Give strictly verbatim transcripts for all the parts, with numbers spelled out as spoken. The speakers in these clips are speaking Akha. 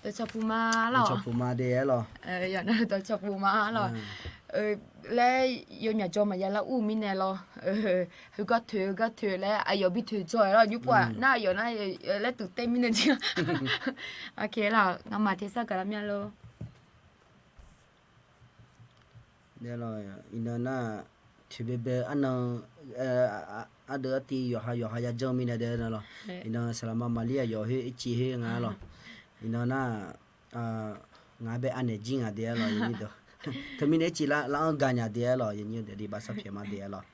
Dawqcawq puq ma lawq. Dawqcawq puq ma de-aer lawq. Yawqnan dawqcawq puq ma lawq. Laer yawmyaq jawr maqya lar ur mirnae lawr. Heugar toeq heugar toeq laer aqyawf bi toeq jawr-aer lawr nymr pov-aq nar aqyawf nar laer tuq taev mirnae jir. Ngamaf tersar gaqlar mya lor. Iqnan nar, toeq baebae arnan, ardeuv artiv yawqha yawqha yajanr mirnae dae nar lawr. Iqnan saqlaqma maqlir aqyawf her ircif her nga lawq. Iqnan nar, ngaq-anr bae anaeq jir ngaq de-aer lawq. Teumirnae ircif lar-anr gaqnyaq de-aer lawq. Yawnyir deuq diq bavsar pyaeq ma de-aer lawq.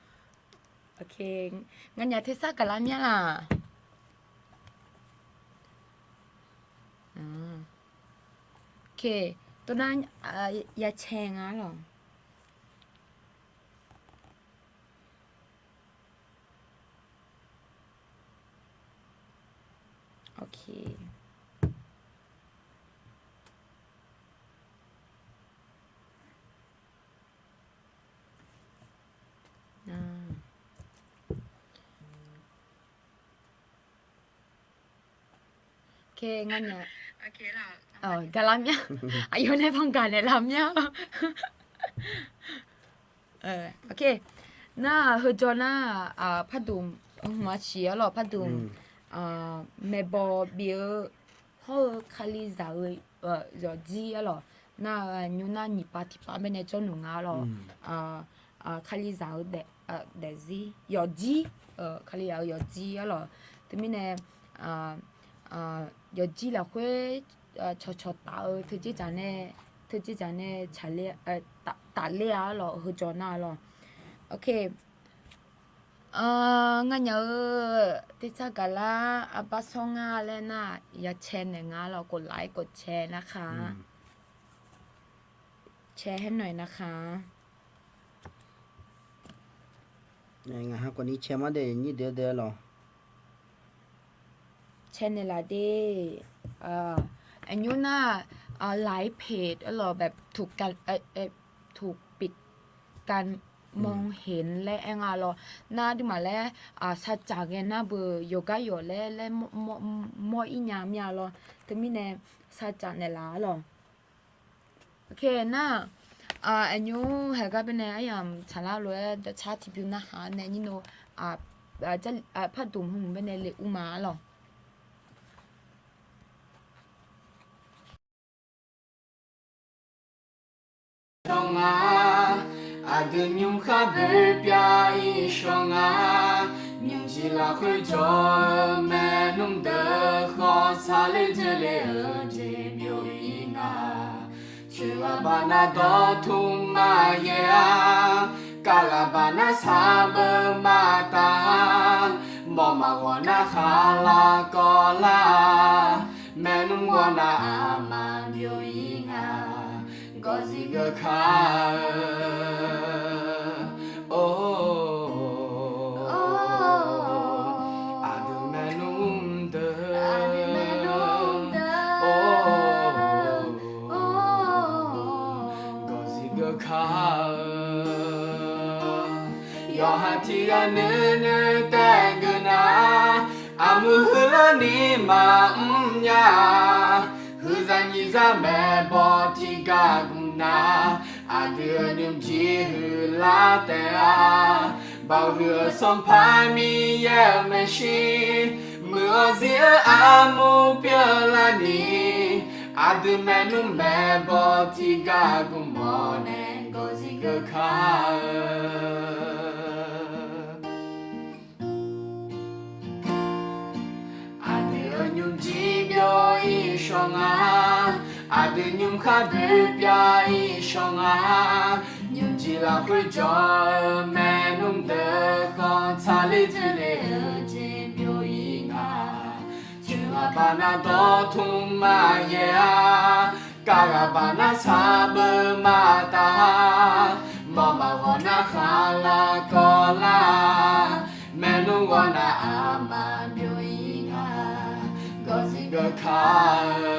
Nganyaf tersar gaqlar mya laq. Tov nar, ya cae nga lawq. Gaqlar mya. Aqyawf nae bangaq naeqlaf mya. Nar heujawr nar, pardmq hmq-a siq-aer lawq, pardmq, maeqbawq bif-eu hawr-eu kalizaq-eu yawqjir-aer lawq. Nar nymr nar nyiq pav tiq pav baenae jawrluf nga lawq. Kalizaq-eu daefzir yawqjir, kalizaq-eu yawqjir-aer lawq. Teumirnae yawqjir lafkhoer cawqcawq taf-eu teujeq dzaq nae, teujeq dzaq nae tafler-a lawq, heujawr nar lawq. Nganyaf-eu tersar gaqlar arbar sawr nga laer nar, ya cae naeq nga lawq, กดไลค์ กดแชร์ นะคะ. Cae haer naeq-aer narkha. Ngaq ha khawfni cae mar de nyir deuq-aer de lawq. Cae naeqlaf de. Aqnymr nar, หลายเพจ-aer lawq, แบบถูกปิดการมองเห็น laer aer nga lawq. Nar aqduimaf laer sarcaf ghae nar beu yawqgar yawq laer laer mawr ir nya mir-a lawr. Teumirnae sarcaf naeqlaf-a lawq. Nar, aqnymr haeqgar baenae aryamq tsaqlar lof-aer dawqcar tiqbymr narhaq nae nyir no, pardmq hmq baenae le ur ma-a lawq. Shawr nga, aqdui nymr khar boeq pyav-ir shawr nga, nymrjiq lafkhoer jawr-eu maernmr deuq khawf tsaqler dzoerler-eu jeq byov-ir nga. Coeq ghaq baq nar dawqtmq maqyaer-a, kar ghaq baq nar sarbeuv maqtaf-a, mawf maqghawq nar khaqlaq kawvlar-a, maernmr ghawr nar aqma byov-ir nga. Gawqzif geuf kar-eu or, aqdui maernmr deuq, gawqzif geuf kar-eu. Yawqha tiq ghaq nuinoeq taef geuf nar, armuiq huiqlar ni maqmr nya-a. Huiqzaq nyiqzaq maeqbawq tiq ghaq gmq nar, aqdui-euq nymrjir huiqlar taef-a. Baoq huiq-eu Sanqpaq Miqyaer-euq maeqshi, muiq-awr zir-eu armur pyeuflar ni, aqdui maernmr maeqbawq tiq ghaq gmq mawf nae gawqzif geuf kar-eu. Aqdui-euq nymrjir byov-ir shawr nga, aqdui nymr khar boeq pyav-ir shawr nga, nymrjir lafkhoer jawr-eu maernmr deuq khawf tsaqler dzoerler-eu jeq byov-ir nga. Coeq ghaq baq nar dawqtmq maqyaer-a, kar ghaq baq nar sarbeuv maqtaf-a, mawf maqghawq nar khaqlaq kawvlar-a, maernmr ghawr nar aqma byov-ir nga. Gawqzif geuf kar-eu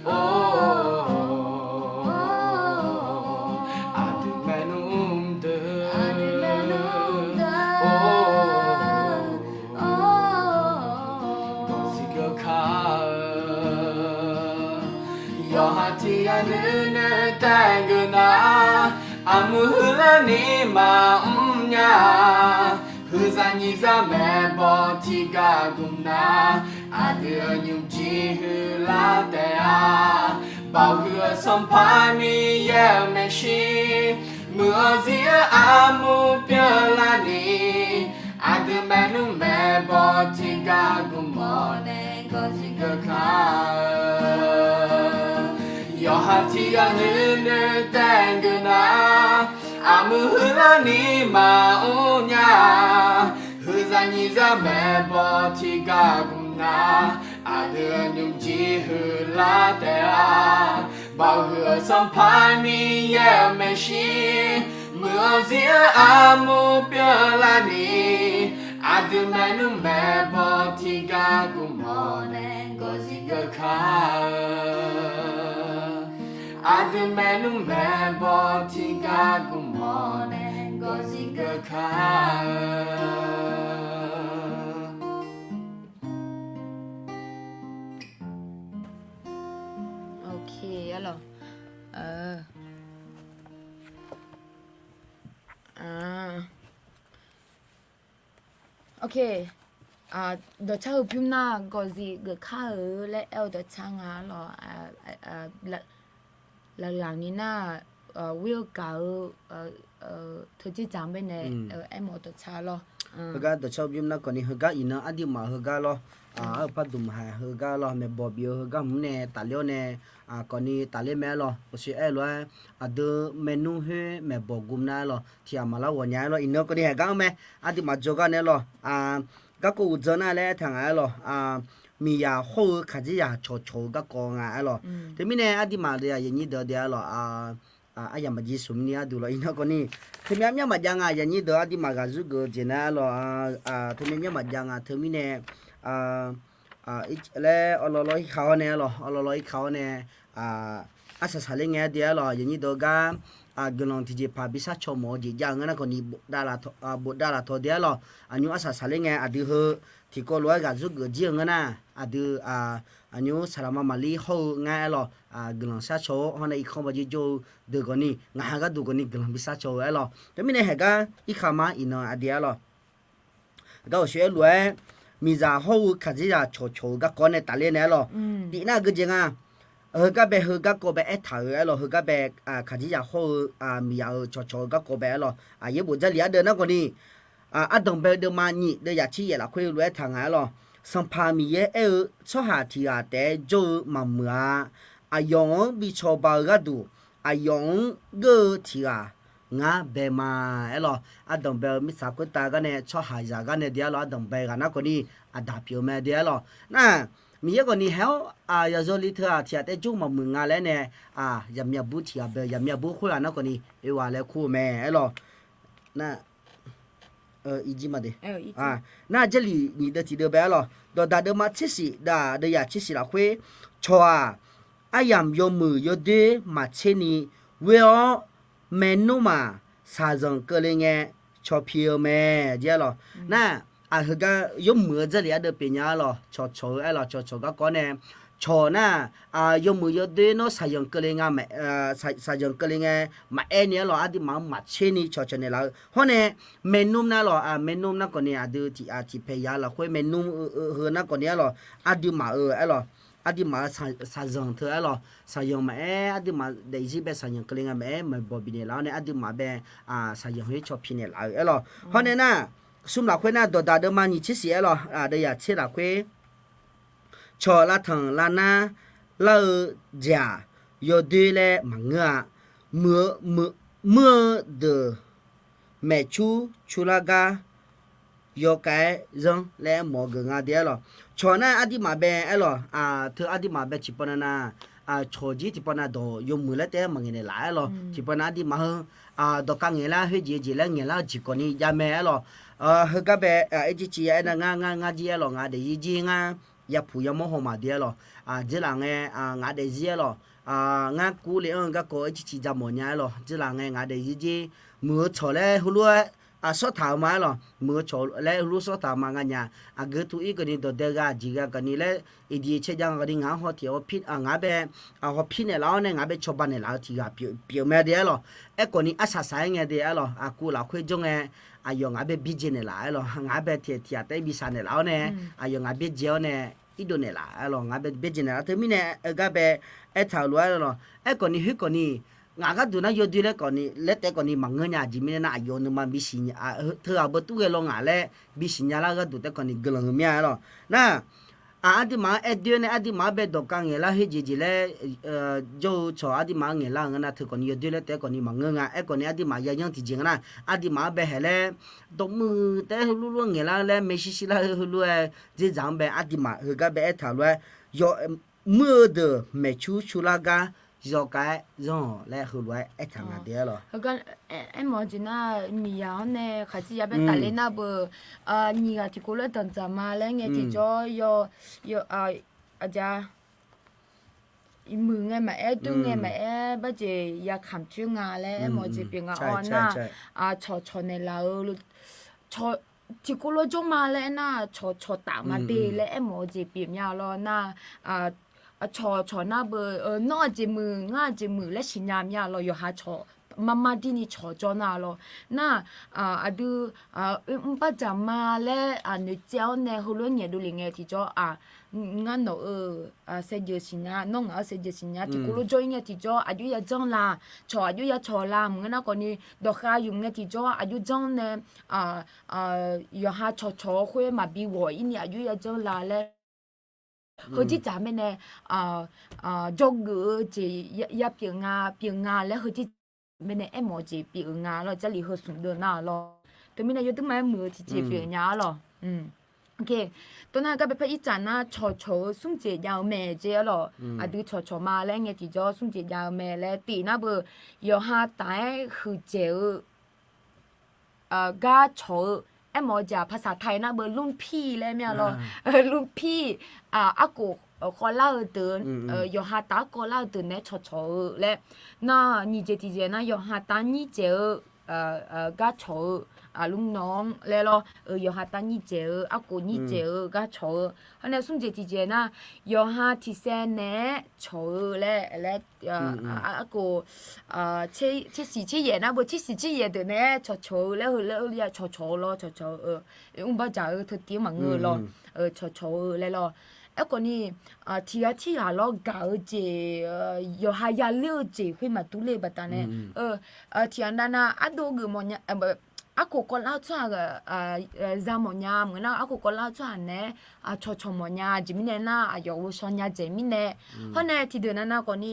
or, aqdui maernmr deuq or, gawqzif geuf kar-eu. taef-aer geuf nar, armuir huiqlarni maqmr nya-a. Huiqzaq nyiqzaq maeqbawq tiqghaq gmq nar, aqdui-euq nymrjir huiqlar taef-a. Baoq huiq-eu Sanqpaq Miqyaer-euq maeqshi, muiq-eu zir-eu armur pyeuflarni, aqdui maernmr maeqbawq tiqghaq gmq-awr nae gawqzir geuf kar-eu. Yawqha tiqghaq nuinoeq taef-aer geuf nar, armuir huiqlarni maqmr nya-a. Huiqzaq nyiqzaq maeqbawq tiqghaq gmq nar, aqdui nymrjir huiqlar taef-a. Baoq huiq-eu Sanqpaq Miqyaer-euq maeqshi, muiq-eu zir-eu armur pyeuflarni, aqdui maernmr maeqbawq tiqghaq gmq-awr nae gawqzir geuf kar-eu. Aqdui maernmr maeqbawq tiqghaq gmq-awr nae gawqzir geuf kar-eu. Ok, arlawq. Ok, dawqcar heu bymr nar gawqzir geuf kar-eu laer aer-eu dawqcar nga arlawq. Laqlaq ni nar, ghoer-eu gaq-eu teu dzerdzaq-anr baenae aermawf-eu dawqcar lawr. Heugar dawqcar heu bymr nar khawfni heugar iqnan aqduimaf heugar lawr. Arpar dmq haiq heugar lawr, maeqbawq bif-eu heugar hmq nae tafler-awr nae khawfni tafler mae arlawq. Aqshoe aer-eu lof-aer, aqdui maernmr khoer maeqbawq gmq nar arlawq, tiq ghaq maqlar ghawq nya arlawq. Iqnan khawfni haiq gar-anr mae, aqduimaf jawrgar nae arlawq. Garkawv uqdzan nar laer aertaq nga arlawq. Miqyaq hawr-eu khaqdzerzaq cawqcawq-eu garkawv nga arlawq. Teumirnae aqduimaf deuq-aq, aqyuif aqnyir deuq-a deuq arlawq. Aryamq maqjeq smq ni arduq lawq. Iqnan khawfni teumyav myar maqjav nga, aqyuif aqnyir deuq aqduimaf ghaq zurgeuf-eu jeq nar arlawq. Teumyav myar maqjav nga teumirnae laer awrlaw law irkaq-awr nae arlawq, awrlaw law irkaq-awr nae arsaq saqler ngae aqdui arlawq. Aqyuif aqnyir deuq-eu gar guiqlanq tiqjeqpaq bishar caw mawf-eu jeq jav-eu ngeur nar khawfni bofdav laf tawq deuq arlawq. Aqnymr arsaq saqler ngae aqdui heu tiqkawv lof-aer ghaq zurgeuf jir-eu ngeur nar, aqdui aqnymr saqlaqma maqlir hawr-eu ngar arlawq. Guiqlanq shar caw-awr hawr nae irkanr bawjir jawr-eu deuq khawfni ngaq ha gharduq khawfni guiqlanq bishar caw-eu arlawq. Teumirnae haiq gar irkaq ma iqnan aqdui arlawq. Gar awqshoe aer lof-aer, miqzaq hawr-eu khaqdzerzaq cawqcawq-eu garkawv nae tafler nae arlawq. Tif nar geujeq nga. Heugar bae heu garkawv bae aertaq-euq arlawq, heugar bae khaqdzerzaq hawr-eu miqyaq-euq cawqcawq-eu garkawv bae arlawq. Yaerbof Jarlif ardeuv nar khawfni ardanq bae-eu deuvma nyiq deuv yaf tser yaef lafkhoer lof-aer taq nga arlawq. Sanqpaq Miqyaer aer-eu, tsawrhaq tiq ghaq taef-aer jawr-eu maqmuiq-a. Aqyawf-anr bi cawba-eu gharduq, aqyawf-anr geur-eu tiq ghaq ngar bae ma. Arlawq, ardanq bae-eu mirtsaq khoertav gar nae tsawrhaqzaq gar nae deuq arlawq, ardanq bae ghaq nar khawfni aqdaq pyeuf-eu mae deuq arlawq. Nar, Miqyaer khawfni hae-awr, yaqzawr li teu-aq tiq ghaq taef-aer jawr maqmuiq nga laer nae, zaqmiq aqbur tiq ghaq bae-eu zaqmiq aqbur khoerghaq nar khawfni oe ghaq laer kur-eu mae arlawq. Nar, irjir ma de. Nar, Jarlif nyiq deuv tiq deuv bae arlawq, dawqdaq deuvma tser shif daq deuv yaf tser shif lafkhoer, cawq-aq, aryamq yawmuiq yawdoer maqtser ni ghoer-awr, maernmr-aq, shaqzanq keuvle ngae cawq pi-eu mae. Jir arlawq. Nar, aq heugar yawmuiq-eu Jarlif ardeuv pyeuf nya arlawq, cawqcawq-eu arlawq, cawqcawq garkawv nae, cawq nar, yawmuiq yawdoer nawr shaqzanq keuvle nga, shaqzanq keuvle ngae maqaer ni arlawq, aqduimaf-anr maqtser ni cawqcawq naeqlaf-eu hawr nae, maernmr nar arlawq, maernmr nar khawfni aqdui tiq aq tiq paeq ya lafkhoer maernmr-eu heu nar khawfni arlawq, aqduimaf-euq arlawq, aqduimaf-euq shaqzanq teu arlawq, shaqzanq maqaer, aqduimaf daefzir bae shaqzanq keuvle nga maqaer, maeqbawq bifnaeq laf-awr nae aqduimaf bae shaqzanq khoer cawq pi naeqlaf-euq arlawq. Hawr nae nar, smr lafkhoer nar, dawqdaq deuvma nyiq tser shif arlawq, deuv yaf tser lafkhoer, cawq lavtanq lavnar lar-eu jeq-aq, yawdoer laer maqngeur-a. Muiq-eu, muir-eu deuq maeqcur curlar gar yawkhav-aer zanr laer aermawf-eu geuf nga deuq arlawq. Cawq nar aqduimaf bae arlawq, teu aqduimaf bae tiqpavnav nar, cawq jir tiqpavnav dawq yawmuiq laer taef-aer maqngaeq naeqlaf arlawq. Tiqpavnav aqduimaf heu dawqkav ngaeqlar khoerjeq jeq laer ngaeqlar-eu jeq khawfni jav mae arlawq. Heugar bae ircirciv ya aernar, ngar ngar ngar jir arlawq, ngaq daefzir jir ngar yapuq yamawr haw maqdui arlawq. Dzeurlaf ngae, ngaq daefzir arlawq, ngar kurle-anr-eu garkawv ircirciv ja mawf nya arlawq. Dzeurlaf ngae ngaq daefzir jir muiq-eu cawq laer heulof-aer sawrtaq-euq ma aer lawq. Muiq-eu cawq laer heulof sawrtaq-euq ma nganyaf. Aqgeu tu ir keuvni dawqdae gha aqjeq gha keuvni laer, iqdiq caerjav-a keuvni ngaq-anr haw tiq haw pir, ngaq-anr bae haw pir naeqlaf-awr nae ngaq-anr bae cawba naeqlaf-eu tiq ghaq pyeuf mae de aer lawq. Aerkhawfni arsaq saq-aer ngae de aer lawq. Aqkuv lafkhoer jawr ngae, aqyawf ngaq-anr bae byaerdzae naeqlaf aer lawq. Ngaq-anr bae tiq ghaq taef-aer bi saq naeqlaf-awr nae, aqyawf ngaq byaerdzae-awr nae irdov naeqlaf aer lawq. Ngaq-anr bae byaerdzae naeqlaf teumirnae, heugar bae aertaq-euq lof-aer lawq. Aerkhawfni khoerkhawfni, ngaq gharduq nar yawdoer laer khawfni laer taef-aer khawfni maqngeur nya. Aqjeq mirnae nar, aqyawf nuima bisiq, teughaq beutur ghae law ngaq laer bisiq nya lar gharduq taef-aer khawfni guiqlanq-eu mir-a aer lawq. Nar, aqduimaf-anr aer doer nae aqduimaf-anr bae dawqkav ngaeqlar khoerjeq jeq laer, jawr-eu cawq aqduimaf-anr ngaeqlar-euq nga nar, teukhawfni yawdoer laer taef-aer khawfni maqngeur nga. Aerkhawfni aqduimaf yayanr tiqjeq nga nar, aqduimaf-anr bae haeq laer dawqmuiq taef-aer heulof lof-aer ngaeqlar laer maershuir shirlar-eu heulof-aer dzerzaq-anr bae aqduimaf heugar bae aertaq-eu lof-aer, yawmuir-eu deuq maeqcur curlar gar yawkhav-aer zanr-awq laer heulof-aer aertaq nga de aer lawq. Aermawf-eu jeq nar, miqyaq-anr nae khaqdzerzaq bae tafler nar beu, nyiq ghaq tiqkawv lof-aer danqdzaq ma laer ngae tiqjawr, aqja, muiq ngae maqaer, doer ngae maqaer, barjeq yakamq coer nga laer aermawf-eu jeq pyeuf nga. Awr nar, cawqcawq naeqlaf-eu tiqkawv lof jawr ma laer aernar, cawqcawq taf ma de laer aermawf-eu jeq pyeuf mya lawr nar, cawqcawq nar beu, nawr aqjeq muiq, ngar aqjeq muiq laer siqnya mya lawr. Yawqha cawq marmar dirni cawq jawr nar lawr. Nar, aqdui, oermr bardzaq ma laer noeqtsaev-awr nae heulof-aer nyaef dovle ngae tiqjawr, ngar nawq-euq saevdzeuf siqnya, nawr ngaq-euq saevdzeuf siqnya, tiqkawv lof jawr-ir ngae tiqjawr aqjox yajanr la, cawq aqjox yacawq la, maqngeur nar khawfni dawqkhav yuf ngae tiqjawr aqjox janr nae, yawqha cawqcawq-eu khoer maqbi ghawq-ir ni aqjox yajanr la laer, heujeq dzaq mirnae, jawrgeuf-eu jeq ya pyeuf nga, pyeuf nga laer heujeq mirnae aermawf-eu jeq pyeuf-eu nga lawr. Jarlif heu smq deuv nar lawr. Teumirnae yawduir ma-aer muiq-eu tiqjeq pyeuf nya-a lawr. Tov nar gar bae par ircaf nar cawqcawq-eu smr jeq jav-eu mae jeq-a lawr. Aqdui cawqcawq ma laer ngae tiqjawr smr jeq jav-eu mae laer tif nar beu, yawqha taf-aer huiqdzaeq-eu gar cawq-eu, aermawf-eu jeq-aq ภาษาไทย nar beu รุ่นพี่ laer mir-a lawr. รุ่นพี่, arkhof khawvlar-eu deuq, yawqha taf-aer khawvlar-eu deuq naeq-aer cawqcawq-eu laer. Nar nyiq jeq tiqjeq nar yawqha taf-aer nyir dzaeq-eu gar cawq-eu, รุ่นน้อง laer lawr. Yawqha taf-aer nyir dzaeq-eu, arkhof nyir dzaeq-eu gar cawq-eu. Hawr nae smr jeq tiqjeq nar, yawqha tiqsaev naeq-aer cawq-eu laer, laer, arkhof tsersiq tseryaeq nar beu tsersiq tseryaeq deuq naeq-aer cawqcawq-eu laer heu laer ya cawqcawq-eu lawr, cawqcawq-eu, mr bardzaq-eu teu tiv-anr maqngeur-eu lawr, cawqcawq-eu laer lawr. Aerkhawfni, tiq ghaq tirghaq lawr gaq-eu jeq, yawqha yaler-eu jeq khoer maqdur ler-eu baqdanae, tiq ghaq nav nav ardov geuf mawfnya, arkhof kawvlar-eu tsawrhaq za mawfnya, maqngeur nar arkhof kawvlar-eu tsawrhaq naeq-aer cawqcawq mawfnya jeq mirnae nar, aqyawf ghovshaw nya dzaeq mirnae. Hawr nae tiqdeuq nav nav khawfni,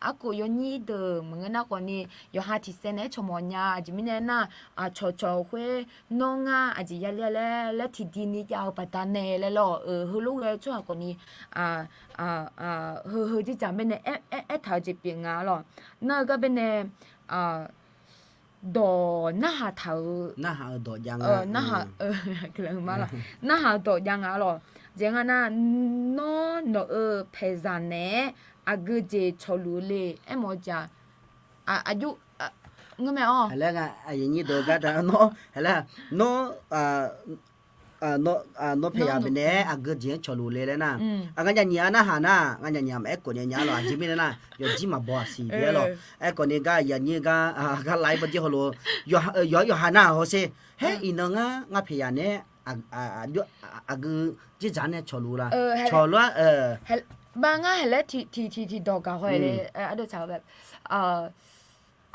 arkhof yawnyir deuq maqngeur nar khawfni, yawqha tiqsaev naeq-aer cawq mawfnya jeq mirnae nar, cawqcawq khoer nawr ngar aqjeq yaler laer laer tiqdini jav-eu baqdanae laer lawr, heulof ghae-eu tsawrhaq khawfni, heu heu dzerdzaq baenae aertaq-eu jeq pyeuf nga lawr. Nar-eu gar baenae dawq narhaq taq-euq, narhaq-eu dawq jav nga, narhaq-eu dawq jav nga lawr. Jeq nga nar, nawr nawq-euq paeqzaq naeq-aer aqgeu jeq cawqluf-eu le aermawf-eu jeq-aq, aqjox, ngeur mae-awr, nawr, nawr, nawr paeqzaq naeq-aer aqgeu jeq-anr cawqluf le laer nar, ngar nya nyiq-a narhaq nar, ngar nya nyiq-a maqaer khof nya nya lawr. Aqjeq mirnae nar, yawjir maqbaw-aq siq-ir lawr. Aerkhawfni gar yanyir gar, gar laiv bawjir hawlo, yawqha-euq yawqha nar hawsher. Haer iqnan ngar ngar paeqzaq naeq-aer aqgeu dzerdzaq nae cawqluf la, cawqluf-ar, ba ngar haeq laer tiq tiq tiq dawq gaq haw-aer le, aqdui tsaq-eu bae,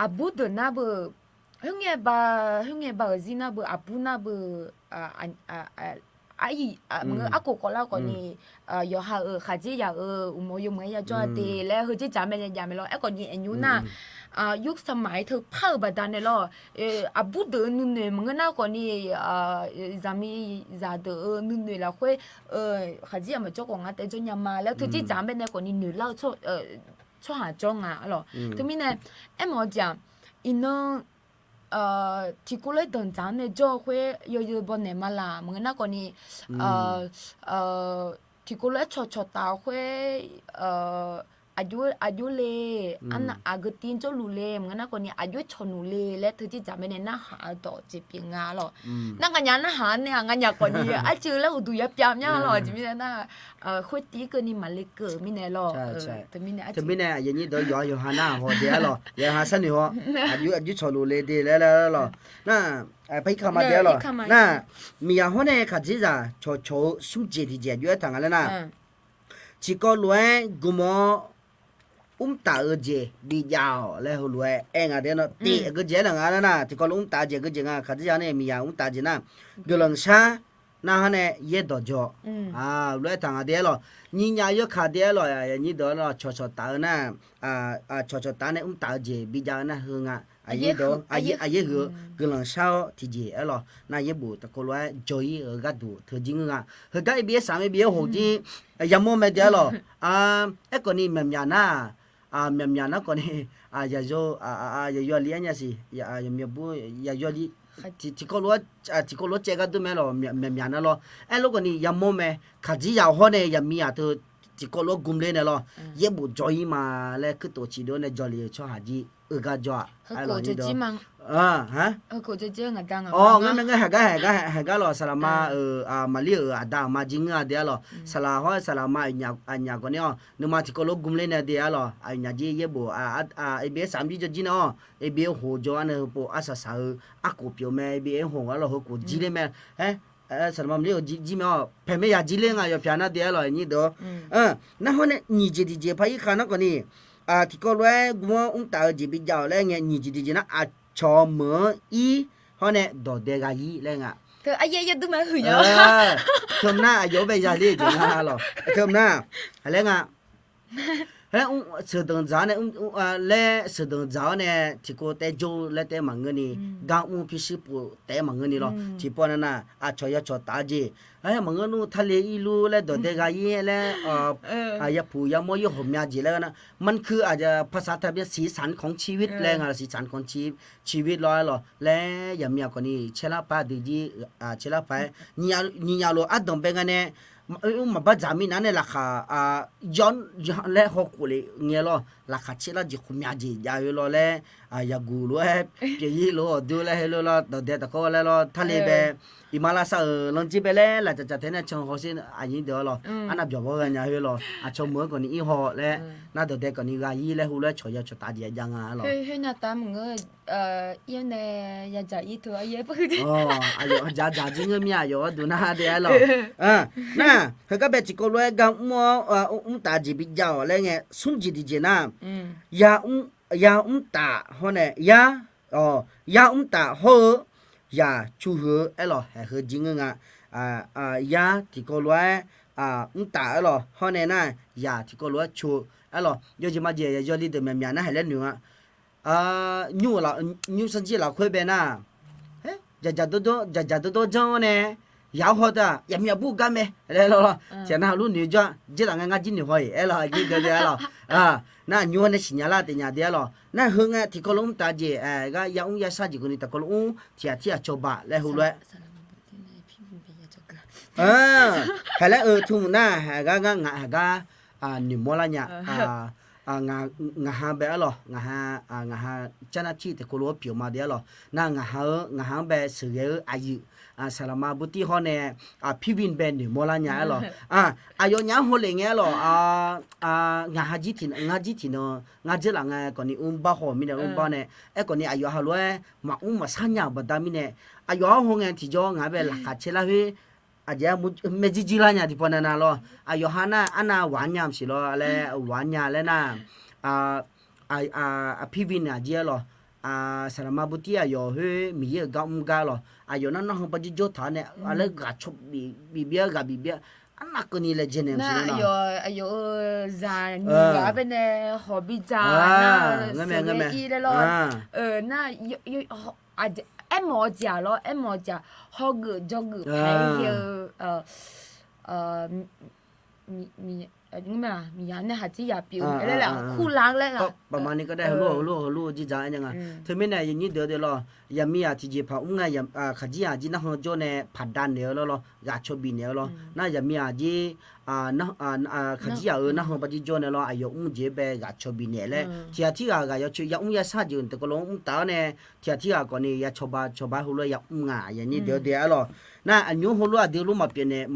aqbur deuq nar beu, khoerngae ba, khoerngae ba-euq zir nar beu, aqbur nar beu, aryiq, maqngeur arkhof kawvlar khawfni, yawqha-euq khaqdzerzaq-euq uqmov yawmuiq-aer yajawr-a de laer heudzerdzaq mae nae jav mae lawr. Aerkhawfni aqnymr nar, yursamaf-aer teu par-euq baqdanae lawr, aqbur deuq-euq nuinoeq maqngeur nar khawfni, zaqmiqzaq deuq-euq nuinoeq lafkhoer, khaqdzerzaq maqjawr khawf ngar taef jawr nya ma laer teu dzerdzaq baenae khawfni noeqlar-eu tsawrhaqjawr nga lawr. Teumirnae, aermawf-eu jeq-aq, iqnan tiqkawv lof-aer danqdzaq-anr nae jawr-eu khoer yawzeu baw naeq ma laq maqngeur nar khawfni, tiqkawv lof-aer cawqcawq taf-eu khoer, aqjox le, aqgeu tiv jawrluf le maqngeur nar khawfni aqjox cawq nuq le laer teujeq dzaq mae nae narhaq-eu dawq jeq pyeuf nga lawq. Nar nganyaf narhaq-anr nae-aq nganyaf khawfni arcuiv laer uqduq ya pyav mya lawq. Aqjeq mirnae nar, khoertiv keuvni maqle keuv-euq mirnae lawq. Teumirnae aqyuif aqnyir deuq yawqha yawqha nar haw de-ar lawq, yawqha sharnoeq haw. Aqjox aqjox cawq nuq le de laer lawq. Nar, par irkaq ma de-ar lawq. Nar, miqyaq hawr nae khaqdzerzaq cawqcawq-eu smr jeq tiqjeq aqjox-aer taq nga laer nar, tiqkawv lof-aer gmq-awr mrtaf-eu jeq bijav-awq laer heulof-aer aer nga de-ar lawq. Tiq aqgeujeq-aer nar nga nar, tiqkawv lof mrtaf-eu jeq aqgeujeq nga. Khaqdzerzaq nae miqyaq mrtaf jeq nar, guiqlanq shar nar hawr nae yaerdawq jawr-awq lof-aer taq nga de-ar lawq. Nyiqnyaf yawkaq de-ar lawq, aqnyir deuq-ar lawq, cawqcawq taf-eu nar, cawqcawq taf nae mrtaf-eu jeq bijav-eu nar heu nga. Aqnyir deuq-ar, aqyaer huiq-eu guiqlanq shar-awr tiqjeq-aer lawq. Nar yaerbof tiqkawv lof-aer jawr-ir-eu gharduq teujir ngeur nga. Heugar abs saq-anr abs hoq jir yamawr mae de-ar lawq. Aerkhawfni myaqmyaq nar, myaqmyaq nar khawfni, yaqyawf, yaqyawf li-aer nya siq, yaqmyaq bur, yaqyawf li, tiqkawv lof-aer caev gar dur mae lawq, myaqmyaq nar lawr. Aerlof khawfni yamawr mae, khaqdzerzaq hawr nae yaqmiq aqteu tiqkawv lof-aer gmq ler nae lawr. Yaerbof jawr-ir ma laer kuirtof ciqdov nae jawrle-eu tsawrhaq jir-eu gar jawr-aq. Awr, ngeur mae ngeur, haqgar haqgar lawq, saqlaqma-euq, maqlir-euq aqda aqma jir ngeur-a de-ar lawq. Saqlaq hawr-aer saqlaqma aqnyaf khawfni-awr nuima tiqkawv lof-aer gmq ler nae de-ar lawq. Aqnyaf jir yaerbof, abs saq-anr jir jawr jir nae-awr, abs hoq jawr-ar nae heupov arsaq saq-eu arkhof pyeuf mae, abs-aer hoq-ar lawq, heukhof jir ler mae. Saqlaqma maqlir-euq jir mae-awr paeq mae yaq jir ler nga yawpyaq nar de-ar lawq, aqnyir deuq-awr. Nar hawr nae nyiq jeq tiqjeq par irkaq nar khawfni, tiqkawv lof-aer gmq-awr mrtaf-eu jeq bijav-awq laer ngae, nyiq jeq tiqjeq nar aqcawq meuq-anr ir hawr nae dawqdae ghaq ir laer nga. Teu nar aqyawf-anr bae ya ler-eu jeq nga lawq. Teu nar, aqlaer nga Laer sheuqdanq dzaq-awr nae, laer sheuqdanq dzaq-awr nae tiqkov taev jawr-eu laer taef maqngeur ni, gar mr pyurshuir pov taef maqngeur ni lawr. Tiqpov nav nav aqcawq yawcawq taf-eu jeq, maqngeur nmr tarle irlur laer dawqdae ghaq ir laer, yapuq yamawr yawr hawq mya jeq laer nar, มันคือ aqja ภาษาไทย สีสันของชีวิต laer nga, สีสันของชีวิต ชีวิต lawr-aer lawq laer yaqmiq aqkawq ni caerlar paq-aer dui jir, caerlar paq-aer nyiq nyaf lof ardanq bae nga nae, mr maqbar dzaq minav nae laqkhaq yawr laer hawkhof le ngae lawr, laqkhaq caerlar jeq khof mya jeq jav-eu lawr laer, yaguq lof-aer pyeuf-ir lof-awq dur laer heulof lawr dawqdae taqkawr laer lawr tarle bae, iqmalavshav-euq lanrjir bae laer laqdzaq dzaq tae nae can hawsher aqnyir deuq-ar lawq, arnav byawq bawr ghae nya khoer lawq, aqcawq meuq-anr kawf ni ir haw laer, nar dawqdae kawf ni ghaq ir laer heulof-aer cawq ya cawq taf jeq jav nga-ar lawq. Aqyawf dzaq dzaq jir ngeur mir-a, aqyawf gharduq nar de-ar lawq. Nar, heugar bae tiqkawv lof-aer gar mr-awr, mrtaf jeq bijav-awq laer ngae, smr jeq tiqjeq nar, yamr, yamr taf hawr nae yar, yamr taf hawr-eu yaq cu huiq-eu aer lawq, haeq heu jir ngeur nga. Yar tiqkawv lof-aer mrtaf aer lawq, hawr nae nar yaq tiqkawv lof-aer cu-eu aer lawq. Yawjeq majeq yawli deuq myaqmyaq nar haeq laer noeq nga. Nymr-euq laf, nymr sanrjir lafkhoer bae nar, dzaqdzaq dawrdawr janr-awr nae, yaq-awr haw teu-aq yaqmiq aqbur gar mae laer lawr. Tiqghaq nar heulof noeq jawr-a, jir laf ngae ngar jir noeq haw-iq aer lawq, aqnyir deuq de-ar lawq. Nar nymr-anr nae siqnya lar taef nya de-ar lawq. Nar heu ngae tiqkawv lof mrtaf jeq, gar yamr yashar jeq keuvni tiqkawv lof mr tiqghaq tirghaq cawba laer heulof-aer Haeq laer-eu tmr nar, haeq gar ngar ngaq haeq gar noeqmawr lar nya. Ngaq ha bae-ar lawq, ngaq ha, ngaq ha carnar tir tiqkawv lof-aer pyeuf ma de-ar lawq. Nar ngaq ha-eu, ngaq ha-anr bae sheuqghae-eu aqyuif, saqlaqma burtir hawr nae, pirvin bae noeqmawr lar nya-ar lawq. Aqyawfnyaf-anr hawlef ngae-ar lawq. Ngaq ha jir tiq, ngar jir tiqnan ngar dzeurlaf ngae kawfni mr bar haw-euq mirnae mr bar nae, aerkhawfni aqyawf halof-aer maqmr maqshar nya-euq baqda mirnae, aqyawf-anr haw ngae tiqjawr ngaq-anr bae laqkhaq caer lar khoer, aqjeq-aer maerjuir juir lar nya tiqpawf navnav lawr. Aqyawf ha nar arnav waq-anr nya maqsiq lawr laer, waq-anr nya laer nar, aqpirvin aqjir-ar lawq. Saqlaqma burtir aqyawf khoer Miqyaer-euq gar mr gar lawq. Aqyawf nar narhaq bawr jir jawr taq-awr nae, laer ghaq caw bif bif-aer ghaq bif bif-aer, arnav keuvni laejae naeq maqsiq lawr. Aqyawf-euq zaqnyiq ghaq-anr bae nae hawq bi dzaq nar, ngeur mae, ngeur mae, ir laer lawr. Nar aermawf-eu jeq-aq lawr, aermawf-eu jeq-aq hawgeuf jawrgeuf paq-aer ghae-eu Miq, Miqyaer nae khaqdzerzaq pyeuf-eu laer laer kurlar laer la. Baqmani kar dae heulof heulof heulof-eu jirdzaq aer nya nga. Teumirnae yanyir deuq-eu deuq lawr, yaqmiqzaq tiqjeqpaq mr nga, khaqdzerzaq jir narhan jawr nae paqda naeq-eu lawr lawr, ghaq caw bifnaeq-eu lawr. Nar yaqmiqzaq jir khaqdzerzaq-euq narhan bajir jawr nae lawr, aqyawf mr jeq-aer bae ghaq caw bifnaeq laer tiqghaq tirghaq ghaq yawcoeq yamr yashar jeq-eu teukhawv lof-anr mr taf-awr nae, tiqghaq tirghaq khawfni ya cawba cawba heulof-aer yamr nga. Yanyir deuq-eu deuq aer lawr. Nar aqnymr heulof aqdui lormaf pyeuf naeq,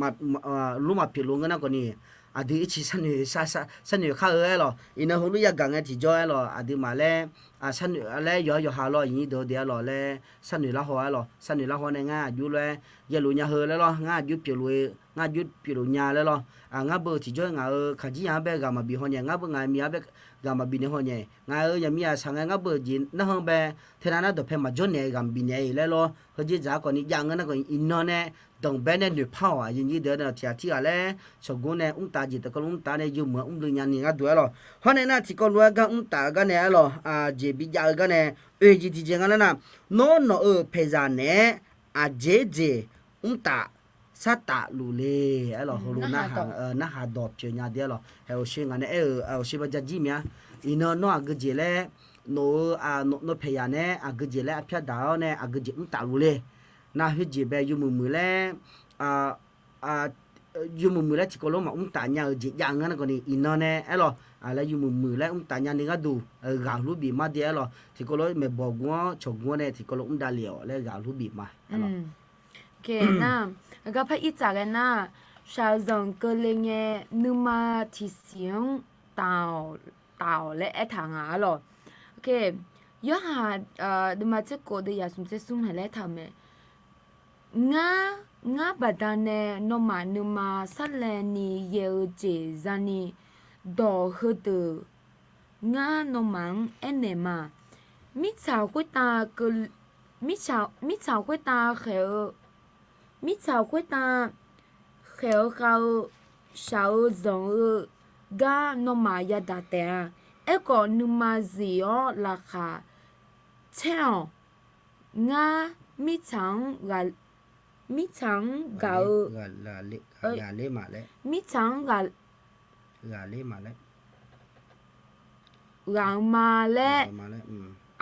lormaf pyeuf lof ngeur nar khawfni, aqdui ircif sharnoeq khar-eu aer lawr. Iqnan heulof yagaq ngae tiqjawr aer lawr, aqduimaf laer sharnoeq laer yawqha yawqha lawr, yanyir deuq-eu deuq aer lawr laer sharnoeq lar haw aer lawr. Sharnoeq lar haw nae ngar aqjox lof-aer yaeluf nya heu laer lawr, ngar aqjox pyeufluf-eu ngar aqjox pyeufluf nya laer lawr. Ngar beu tiqjawr ngaq-euq khaqdzerzaq-anr bae ghaq maqbi haw nyae, ngar beu ngaq-euq miqzaq-anr bae ghaq maqbi naeq haw nyae, ngaq-euq yaqmiqzaq shaq ngae ngar beu jeq narhan bae teunav nar dawqpae maqjawr naeq-aer ghaq maqbi naeq-aer laer lawr. Heujeq dzaq-a khawfni jav ngeur nar khawfni iqnan nae danqbae nae noeqpar-awq. Aqyuif nyir deuq-eu deuq tiqghaq tirghaq laer shawqgor nae mr taf jeq teukhawv lof mr taf nae yawmuiq-anr mrluiv nyani gharduq aer lawr. Hawr nae nar tiqkawv lof-aer gar mr taf-eu gar nae aer lawr, jeq bi jav-eu gar nae oe jeq tiqjeq nga laer nar, nawr nawq-euq paeqzaq naeq-aer aqjeq jeq mr taf sar taf luf le aer lawr. Heulof narhaq dawq pyeuf nya de aer lawr. Haeq awqshe ngaq nae aer-euq awqshe ba ja jir mya. Iqnan nawr aqgeu jeq laer nawq-eu nawq paeqzaq naeq-aer aqgeu jeq laer arpyar daq-awr nae aqgeu jeq mr taf luf le. Nar khoerjeq bae yawmuiq muiq laer yawmuiq muiq laer tiqkawv lof maqmr taf nya-eu jeq jav ngeur nar khawfni iqnan nae aer lawr, laer yawmuiq muiq laer mr taf nyani gharduq ghaq lur bif mar de aer lawr. Tiqkawv lof maeqbawq gur-anr cawqgur-anr nae tiqkawv lof mr davlef-awq laer ghaq lur bif ma aer lawr. Nar, garpar irtsaq ghae nar, shaqzanq keuvle ngae nuima tiqsiq-anr taf-awq laer aertaq nga aer lawr. Yorhaq deuvma tserkhof deuv yaf smq tser smr haeq laer aertaq-euq mae. Ngar, ngar baqdanae nawmaf nuima sarlaevni yaeq-eu jeq zani dawq heudeuq ngar nawmaf-anr aernaeq ma. Mirtsaq khoertav keuv, mirtsaq, mirtsaq khoertav khaeq-eu, mirtsaq khoertav khaeq-eu khav-eu shaq-eu zanq-eu gar nawmaf yadaq taef-a. Aerkhawf nuima zif-awr laqkhaq caer-awq. Ngar mirtsaq-anr ghaq, mirtsaq-anr gaq-eu, mirtsaq-anr ghaq, ghaq-eu ma laer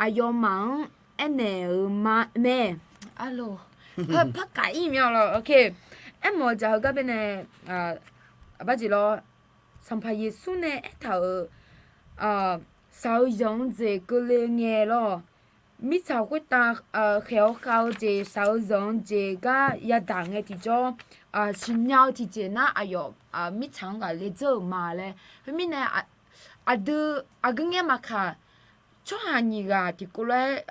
aqyawfmaf-anr aernaeq-euq ma mae. Arlor, par kaq ir mya lawr. Aermawf-eu dzaq heugar baenae, aqbar jeq lawr, Sanqpaq Yeqsur nae aertaq-euq, shaq-eu zanq-eu jeq keuvle ngae lawr, mirtsaq khoertav khaeq-awr khav-eu jeq, shaq-eu zanq-eu jeq gar yadaq ngae tiqjawr, siqnya-eu tiqjeq nar aqyawf mirtsaq-anr ghaqler dzeur-euq ma laer. Khoermirnae, aqdui aqgeu ngae maqkaq, tsawrhaq nyiq ghaq tiqkov lof-aer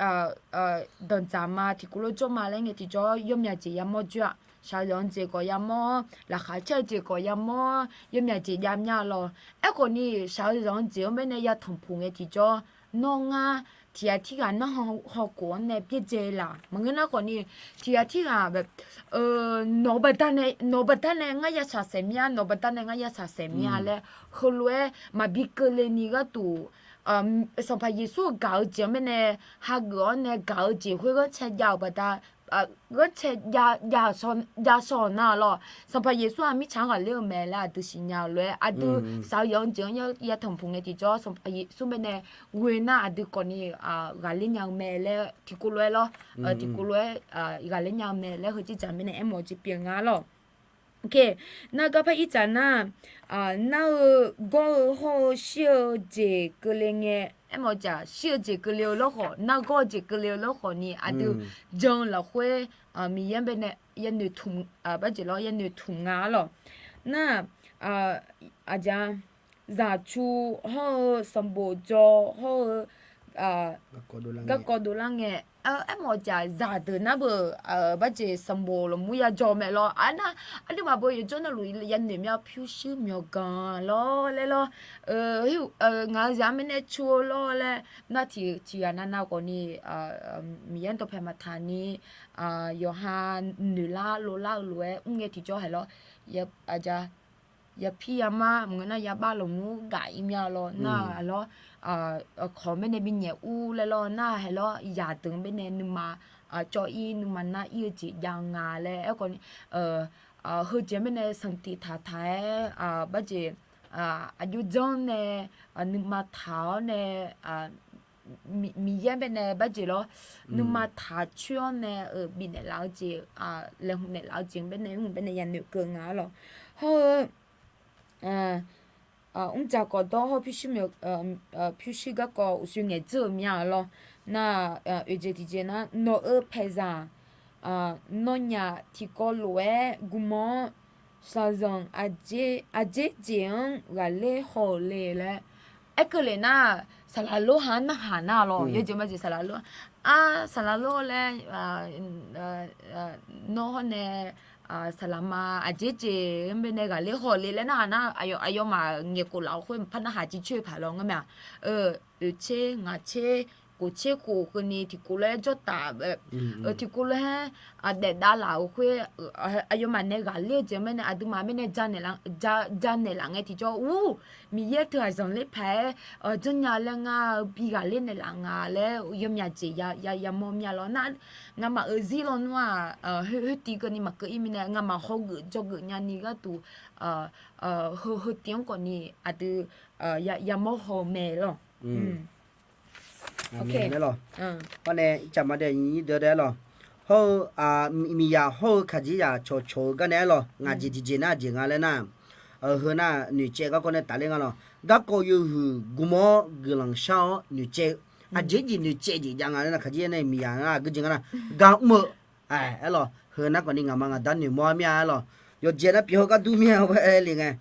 danqdzaq ma, tiqkov lof jawr ma laer ngae tiqjawr, yawmyaq jeq yamawr joer-aq, shaq-eu zanq-eu jeq khawf yamawr, laqkhaq caer-eu jeq khawf yamawr, yawmyaq jeq jav mya lawr. Aerkhawfni shaq-eu zanq-eu jeq-anr baenae yatanq puq ngae tiqjawr, nawr ngar tiqghaq tirghaq narhaq hawkhof-anr nae byaerdzae laf maqngeur nar khawfni, tiqghaq tirghaq nawq-eu baqdanae, nawq-eu baqdanae ngar ya shaqsaef mir-a, nawq-eu baqdanae ngar ya shaqsaef mir-a laer, heulof-aer maqbi keuvle ni gharduq, Sanqpaq Yeqsur-euq gaq-eu jeq-anr baenae hageuf-awr nae gaq-eu jeq khoer ghanrcae jav-euq baqda, ghanrcae jav shaw-awq nar lawr, Sanqpaq Yeqsur-aq mirtsaq-anr ghaqler-eu mae laer aqdui siqnya-eu lof-aer, aqdui shaq-eu zanq-eu jeq-anr yatanq puq ngae tiqjawr, Sanqpaq Yeqsur baenae ghoe nar aqdui khawfni ghaqler nya-eu mae laer tiqkov lof-aer lawr, tiqkov lof-aer ghaqler nya-eu mae laer heujeq dzaq mirnae aermawf-eu jeq pyeuf nga lawr. Nar garpar irtsaq nar, nar-eu gawr-eu hawr-eu shir-eu jeq keuvle ngae, aermawf-eu dzaq shir-eu jeq keuvle-eu lawrkhawf, nargawr-eu jeq keuvle-eu lawrkhawf ni aqdui jan-eu lafkhoer, Miqyaer-anr baenae yanoeq tmq, bar jeq lawr yanoeq tmq nga lawr. Nar, aqja, zaqcu hawr-eu sanqbof dzaw hawr-eu garkawv dovlar ngae, aermawf-eu dzaq zaqdeuq nar beu, bar jeq sanqbof lafmur yadzaw mae lawr. Arnar, aqduimaf beu yawjawr navluf yanoeq mya pyurshuir myawqganq lawr laer lawr. Ngaq-euq zaq-anr mirnae cu-eu lawr laer nar tiq, tiqghaq navnav khawfni, Miqyaer-anr dawqpae maqtaq ni, yawqha noeqlar lovlar-eu lof-aer mr ngae tiqjawr haeq lawr. Aqja, yapir yamar maqngeur nar yabax lafmur gaq ir mya lawr nar lawr, kawq mirnae binyaef ur laer lawr nar haeq lawr, zaqdeuq mirnae nuima cawv ir nuima nar ir-eu jeq jav nga laer aerkhawfni, heujeq mirnae sanqtiq taqtaq-aer, bar jeq aqjox janr nae, nuima taq-awr nae, Miqyaer baenae barjeq lawr, nuima taq coer-awr nae bifnaeq laf-eu jeq, laeqhmq naeq laf-eu jeq baenae mr baenae yanoeq keuv nga-a lawq. Hawr-eu mrdzaq khawf dawr hawr pyurshuir, pyurshuir garkawv uqshoe ngaeqdzeur-euq mya-a lawr. Nar, oeqjeq tiqjeq nar, nawq-euq paeqzaq nawnyaf tiqkawv lof-aer gmq-awr, shaqzanq aqdzer jeq-anr ghaqler haw-euq le laer aerkeuv lef nar, saqlaq lor ha-anr narhaq nar lawr, yawjeq majeq saqlaq lor, ar saqlaq lor laer, nawr hawr nae saqlaqma aqdzer jeq-anr baenae ghaqler haw-euq le laer narhaq nar, aqyawfmaf ngaeqkhof laf-euq khoer maqpar narhaq jircoer paq lawr ngar mae-aq. Oeqtser ngaqtser, khofter khof keuvni tiqkov lof-aer jawrtaf, tiqkov lof-aer daef dav laf-euq khoer, aqyawfmaf nae ghaqler-eu jeq-anr baenae aqduimaf baenae janaeq laf ngae tiqjawr ur, Miqyaer teughaq zanqler paq-aer janrnya laer ngar-eu bi ghaqler naeqlaf nga laer yawmyaq jeq yamawr mya lawr nar, ngamaf-euq zir lawnmr-aq, khoertiv keuvni maqkeuv-ir mirnae ngamaf hawgeuf dzawgeuf nyani gharduq, heu tiv-anr khawfni aqdui yamawr haw-eu mae lawr. Hawr nae ircaq ma dae nyir deuq-aer lawq. Hawr-eu miqyaq hawr-eu kaqjir yaq cawqcawq-eu garnae-aer lawq, ngaq jeq tiqjeq nar jeq nga laer nar, heu nar noeqcaev garkawv nae tafler nga lawq. Garkawv yawhuiq gm-awr guiqlanq shar-awr noeqcaev-eu, aqjeq jeq noeqcaev jeq jav nga laer nar, kaqjir nae miqyaq nar geujeq nga nar, gar mr-eu aer lawq. Heu nar khawfni ngaqma ngaqda noeqmawr-a mir-a aer lawq. Yawqjeq nar pyeuf-eu gar dur mir-a aer le ngae,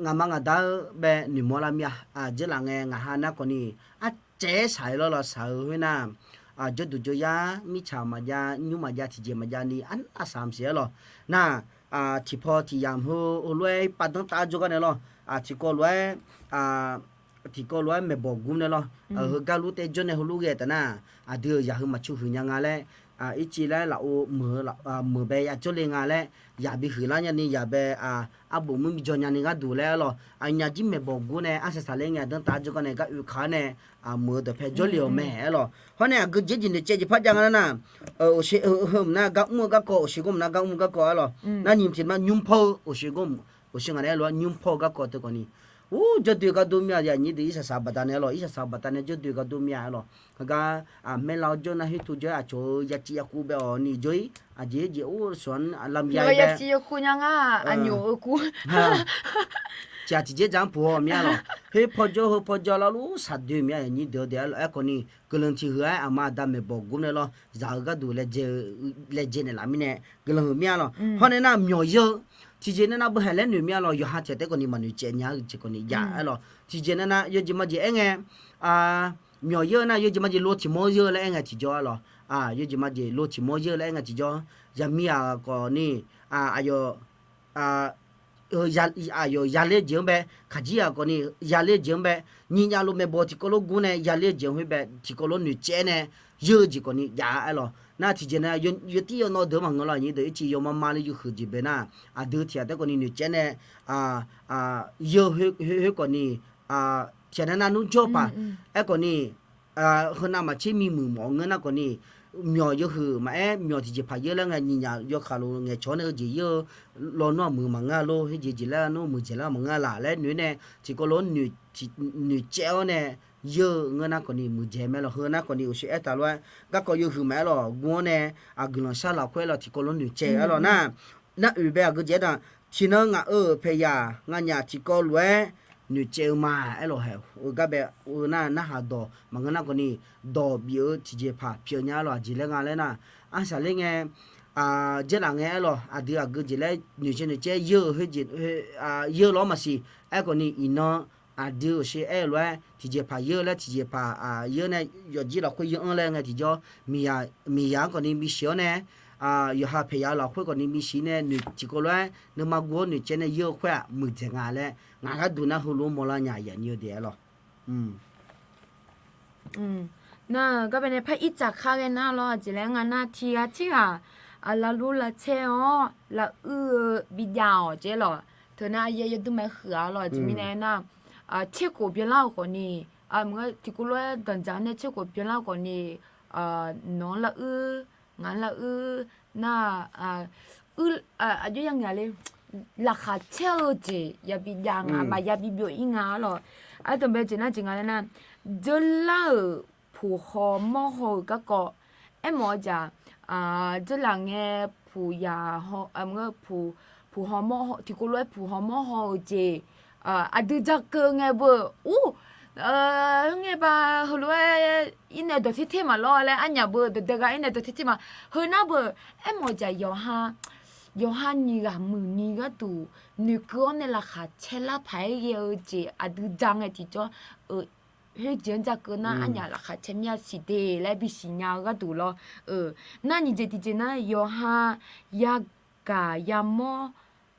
ngaqma ngaqda-eu bae noeqmawr lar mir-a. Aqjeq laf ngae ngaq ha nar khawfni arcaev-aer shaq-eu lawr lawr shaq-eu khoer nar, jawrduq jawryar mirtsaq maqjav nymr maqjav tiqjeq maqjav ni arnav saq maqsiq-aer lawq. Nar, tiqpaw tiqyamq heu heulof-aer pav danr taf-aer jawrgar nae lawr, tiqkawv lof-aer tiqkawv lof-aer maeqbawq gur nae lawr, heugar lur tae jawr nae heulof ghae taf nar, aqdui-euq yaq heu maqcu huiq nya nga laer, ircif laer lafov meuq bae yajawr le nga laer, yaq bi huiqlar nyani yaq bae, arbof mur bi jaw nyani gharduq laer-aer lawq. Aqnyaf jir maeqbawq gur nae arsaq saqler ngae danr taf-aer jawrgar nae gar oekaq-awr nae, meuq-eu dawqpae jawrle-awq mae-aer lawq. Hawr nae aqgeu jeq jeq noeqcaev jeq par jav nga nar nar, oqshe heu mq nar gar mr-eu garkawv, oqshe gmr mq nar gar mr-eu garkawv-aer lawq. Nar nyiq tiq ma nymr paw-eu oqshe gmr, oqshe ngaq nae-aer lof-aer nymr paw-eu garkawv teu khawfni, ur jawrdoe gar dur mir-a. Aqnyir deuq irsaq saq baqdanae-aer lawq, irsaq saq baqdanae jawrdoe gar dur mir-a-aer lawq. Heugar, maerlar-awr jawr nar khoertov jawr-aer aqcawq-eu yaciv yakuv bae-awq ni jawr-ir. Aqjeq jeq ur shawq-anr lavmya-ir bae, yaciv yakuv nya ngar aqnyoq-eu kuv tiqghaq tiqjeq dzaq-anr puq-awr mir-a lawq. Khoer paw jawr heu paw jawr lar luf saqdoe mir-a. Aqnyir deuq-aer lawq, aerkhawfni guiqlanq tiq huiq-aer aqma aqda maeqbawq gur nae lawr zaq-eu gharduq laejae naeqlaf mirnae guiqlanq huiq mir-a lawq. Hawr nae nar myawq yeur-eu tiqjeq nae nar beuhaq laer noeq mir-a lawq. Yawqha tiq ghaq taef khawfni maqnoeq caev nya-eu jeq khawfni jav-aer lawq. Tiqjeq nae nar yawjeq majeq aer ngae, myawq yeur-eu nar yawjeq majeq lo tiq mawr yeur laer aer ngae tiqjawr-a lawq. Yawjeq majeq lo tiq mawr yeur laer aer ngae tiqjawr, zaqmiq ghaq khawfni, aqyawf aqyawf yaler-eu jeq-anr bae, kaqjir ghaq khawfni yaler-eu jeq-anr bae, nyiq nyav lof maeqbawq tiqkawv lof gur nae yaler-eu jeq-anr khoer bae tiqkawv lof noeqcaev nae yeur-eu jeq khawfni jav-aer lawq. Nar tiqjeq nae yawtir yawnawv deuq maqngeur lawq. Aqnyir deuq ircif yawmar mar ler yawhuiq jeq bae nar, aqdui tiq ghaq taef khawfni noeqcaev nae yeur khoer khawfni, tiq ghaq nae nar nmr jawr paq, aerkhawfni, heu navmaqtser mimuiq mawf ngeur nar khawfni, myawq yawhuiq maqaer myawq tiqjeqpaq yeur laer ngae nyiq nyaf yawkaq lof ngaeqcawq-awr nae heujeq yeur-eu lawnmr-aq muiq maqngeur lor, khoerjeq jeq laer nmr muiqdzaeq lar maqngeur laf laer noeq-aer nae tiqkawv lof noeqcaev-awr nae yeur-eu ngeur nar khawfni muiqdzaeq mae lawq. Heu nar khawfni oqshoe aertaq lof-aer garkawv yawhuiq maqaer lawq gur-awr nae, guiqlanq sharlaf khoer lawq tiqkawv lof noeqcaev-aer lawq nar, nar oeq bae aqgeu jeq-aer daq, tiqnan ngaq-euq paeqyaq nganyaf tiqkawv lof-aer noeqcaev-eu ma-aer lawq haeq-eu gar bae-eu nar narhaq dawq maqngeur nar khawfni, dawq bif-eu tiqjeqpaq pyeuf nya-a lawq. Aqjeq laer nga laer nar, arsaq ler ngae, dzaerlaf ngae-aer lawq, aqdui aqgeu jeq laer noeqcaev noeqcaev yeur-eu khoerjeq yeur lawr maqsiq. Aerkhawfni iqnan aqdui oqshoe aer-eu lof-aer tiqjeqpaq yeur laer tiqjeqpaq yeur nae yawqjir lafkhoer yeur-anr laer ngae tiqjawr, miqyaq-anr khawfni bisiq-awr nae, yawqha paeqyaq-eu lafkhoer khawfni bisiq nae noeq tiqkawv lof-aer nuima guv-awr noeqcaev nae yeur-eu khoer-aq muiqdzaeq nga laer ngaq gharduq nar heulof-aer mawrlar nya aqyuif aqnyir-eu deuq-aer lawq. Nar-eu gar bae nae par irtsaq kar ghae nar lawr, aqjeq laer nga nar tiq ghaq tirghaq lavlur lavtsaer-awr lavuir-eu bijav-awq jeq lawq. Teu nar yaer yawdmr mae huiq-a lawq. Aqjeq mirnae nar, tserkhof byanlar-euq khawfni, maqngeur tiqkawv lof-aer danqdzaq nae tserkhof byanlar-eu khawfni, nawq-anr lavuir, ngaq-anr lavuir nar, aqjox ya ngaq le. laqkhaq caer-eu jeq yabi jav nga, maqya bi byov-ir nga arlawq. Ardanqbae jeq nar jeq nga laer nar, dzeurlar-euq puq haw mawr haw-euq garkawv, aermawf-eu jeq-aq, dzeurlaf ngae, puq yaq haw, puq haw mawr haw, tiqkawv lof-aer puq haw mawr haw-euq jeq, aqdui ja keuv ngae beu, ur, ngae ba heulof-aer irnae dawq ter ter maqlawr laer arnyaf beu dawqdae gha irnae dawq ter ter ma. Heu nar beu, aermawf-eu jeq-aq, yawqha nyiq ghaq muiqni gharduq noeqkeuv-awr nae laqkhaq caer lar paq-aer ghae-eu jeq aqdui ja ngae tiqjawr, khoerjeq-anr ja keuv nar arnyaf laqkhaq caer mir-a siq de laer bisiq nya-eu gharduq lawr. Nar nyiq jeq tiqjeq nar yawqha yagaq yamawr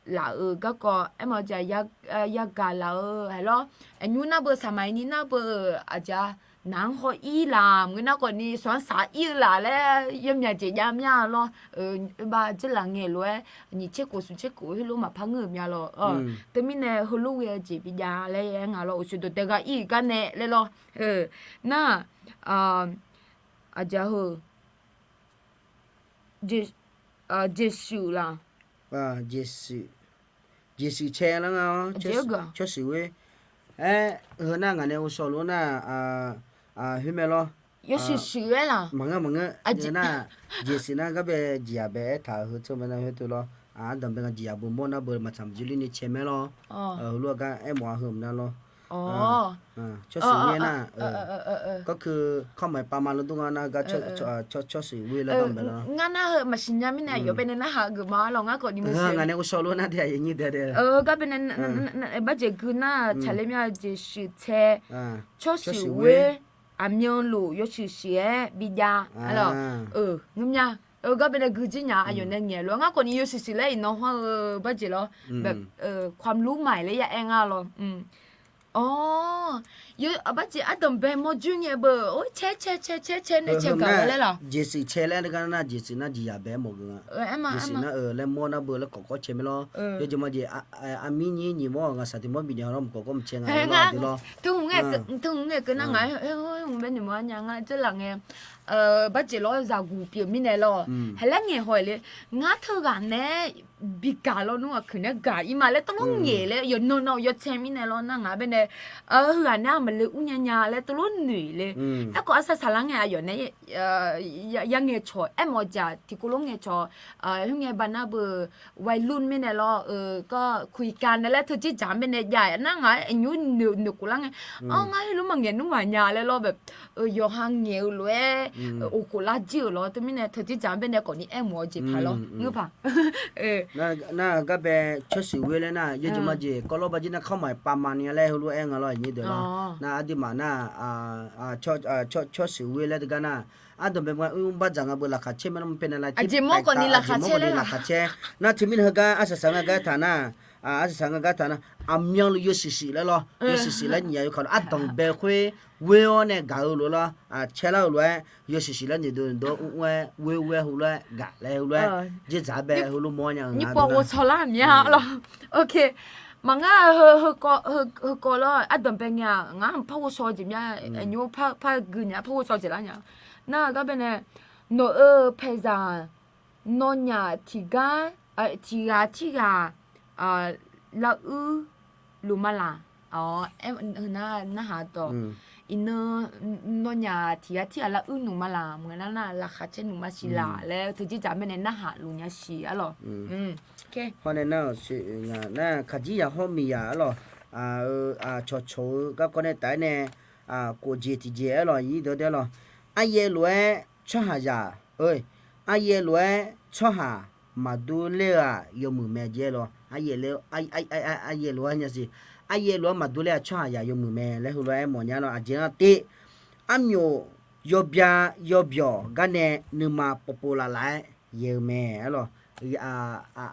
laf-euq garkawv aermawf-eu jeq-aq, yagaq laf-euq hae lawr. Aqnymr nar beu saqmaqni nar beu-euq aqjeq-a, naq-anr haw-ir laf maqngeur nar khawfni shawq-anr saq-ir-eu laf laer yawmyaq jeq jav mir-a lawr. Ba dzeurlaf ngae lof-aer nyiq tser khof smq tser khof heulof maqpar ngeur-euq mya lawr. Teumirnae heulof ghae-eu jeq bi jav laer aer nga lawr. Uqshoe dawqdae gha ir-euq gar nae laer lawr. Nar, aqjeq heu jeqshuif laq, jeqshuif cae lar nga-awr, tsawrshuif ghoer. Aer, heu nar ngaq nae ghovshaw lof nar, khoer mae lawr. Yawshuif shuif-aer laq, maqngeur maqngeur. Nar jeqshuif nar gar bae jeqzaq bae aertaq-euq heu tsawrmae nar khoer teu lawr. Ardanqbae nga jeqzaq beu mawr nar beu maqtsaq maqjir ler ni cae mae lawr. Heulof-aer gar aermawf-a heu mq nar lawr. Tsawrshuif ghoer nar, kawrkeu kawrmawf-iq pavma lawr dur nga nar gar tsawrshuif ghoer laer gar mq bae lawr. Ngar nar heu maqsiq nya mirnae aqyawf bae nae narhaq geufma lawr ngar khawfni meuq. Ngaq nae ghovshaw lof nar de aqyuif nyir dae de. Barjeq gui nar tsaqler mir-a jeqshuif cae, tsawrshuif ghoer, aqmyanluf yawshuif shuif-aer bi jav. Ngeurmya, gar bae nae gui jir nya aqyawf nae ngaeq lof-aer ngar khawfni yawshuif shuif laer iqnan hawr-eu barjeq lawr. ความรู้ใหม่ laer ya aer nga lawr. Awr, barjeq ardanqbae mawrjur ngae beu, or, cae cae cae cae cae nae cae gaq-eu laer laq. Jeqshuif cae laer gar nar jeqshuif nar jeqzaq bae-aer mawf geuf nga. Jeqshuif nar-eu laer mawr nar beu laer kawf kawr cae mae lawr. Yawjeq majeq, armir nyir nyiq mawr-euq ngaqshaq tiq mawr bif nya lawr mq kawf kawr mq cae nga lawr aqdui lawr. Teu hmq ngae keuv nar ngaq-aer, hmq bae noeqmawr nya ngar dzeurlaf ngae, barjeq lawr zaqguq pyeuf mirnae lawr. Haeq laer ngaeq haw-iq le, ngar teughaq nae bi gaq lawr nmr aqkuiq nae gaq-ir ma laer teulof ngaeq laer yawqnan nan yawcae mirnae lawr nar ngaq bae nae, heughaq nae-aq maqle ur nya nya laer teulof noeq le. Aerkhawf arsaq saqlar ngae aqyawf nae ya ngaeqcawq aermawf-eu jeq-aq tiqkawv lof ngaeqcawq, khoerngae ba nar beu วัยรุ่น mirnae lawr, คุยกัน nae laer teujeq dzaq-anr bae nae jav-a nar ngaq-aer aqnymr noeqkhof lar ngae, ar, ngar heulof maqngaeq nmr maqnya laer lawr, yawqha ngaeq-eu lof-aer, of khof lar jir-euq lawr teumirnae teujeq dzaq-anr bae nae khawfni aermawf-eu jeq paq lawr ngeur paq. Nar gar bae tsawrshuif ghoer laer nar yawjeq majeq kawvlawr barjir nar kawrmawf-iq pavma ni laer heulof-aer nga lawr aqnyir deuq lawr. Nar aqduimaf nar, tsawrshuif ghoer laer teugar nar, ardanqbae ma mr bardzaq nga beu laqkhaq caer mae lawr mq pae nae la, aqjeq mawr khawfni laqkhaq caer. Nar teumirnae heugar arsaq saq nga gar taq nar, arsaq saq nga gar taq nar, aqmyanluf yawshuif shuif laer lawr, yawshuif shuif laer nyiq ya yawkaq lawr ardanqbae khoer ghoer-awr nae gaq-eu lof lawr, caer lar-eu lof-aer yawshuif shuif laer noeqdov noeqdov-awr mr-aer ghoer ghoer-aer heulof-aer gaq laer heulof-aer, jeqzaq bae heulof mawr nya-eu nga. Nyiq pov ghovshaw lar mya lawr. Ok, maqngar, heukawv lawr ardanqbae ngae-aq ngar mqpar ghovshaw jeq mya, aqnymr par gui nya par ghovshaw jeq lar nya. Nar gar bae nae, nawq-euq paeqzaq nawnyaf tiqgar, tiqghaq tirghaq laruir luf ma laq. Awr, nar narhaq dawq, iqnan nawnyaf tiqghaq tirghaq laruir nmq ma laq, maqngeur nar nar laqkhaq caer nmq ma siq laq laer teujeq dzaq-anr bae nae narhaq luf nya siq arlawq. Hawr nae nar-euq siq ngaq nar kaqjir yaq hawr miqyaq arlawq, cawqcawq-eu garkawv nae taf-aer nae, khof jeq tiqjeq arlawq, nyiq deuq deuq arlawq, aryaev lof-aer tsawrhaqzaq, aryaev lof-aer tsawrhaq maqdur ler-eu-aq yawmuiq mae jeq arlawq, aryaev lof-aer nya siq, aryaev lof-aer maqdur ler-aq tsawrhaqzaq yawmuiq mae laer heulof-aer mawf nya arlawq. Aqjeq nar tiv, armyof yawbya yawbyawq gar nae nuima povpov lavlav-aer yaeq-eu mae arlawq.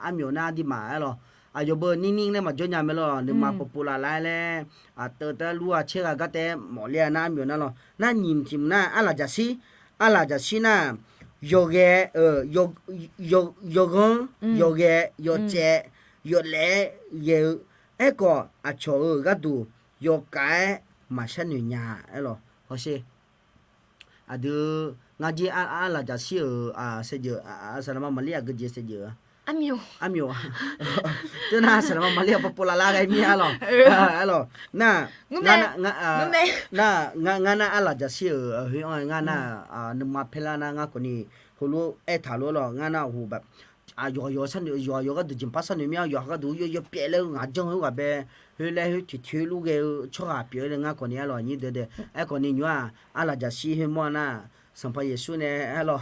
Armyof nar aqduimaf arlawq, aqyawf beu nirnir laer maqjawr nya mae lawq, nuima povpov lavlav-aer laer, aqteu tae lur-aq caer ghaq gar tae-aer mawf ler-a nar armyof nar lawq. Nar nyiq tiq mq nar arlaqjaqshir, arlaqjaqshir nar, yawghae, yawghanr, yawghae, yawcaev, yawlaef-aer ghae-eu, aerkhawf aqcawq-euq gharduq yawkaf-aer maqshar noeq nya-a arlawq. Hawsher, aqdui ngar jir arlaqjaqshir-euq saevdzeuf, saqlaqma maqlir aqgeu jeq saevdzeuf-a. Armyof. Teunar saqlaqma maqlir-aq, pav pov lavlar ghae mir-a lawq. Aerlawq. Nar, ngar nar arlaq jaqshir-euq khoer-anr-aer ngar nar, nuima paerlar nar ngar khawfni heulof-aer aertaq lof-aer lawq. Ngar nar aqhu ba, yawqha yawqha sharnoeq, yawqha yawqha gharduq jeqpar sharnoeq mir-a, yawqha gharduq yawpyaev laer-eu ngaq janr-eu ghaq bae, khoer laer khoer tiqtoeq luf ghae-eu tsawrhaq pyeuf-aer nae ngar khawfni aerlawq nyir deuq dae. Aerkhawfni nymr-aq, arlaq jaqshir khoermawr-a nar, Sanqpaq Yeqsur nae aerlawq.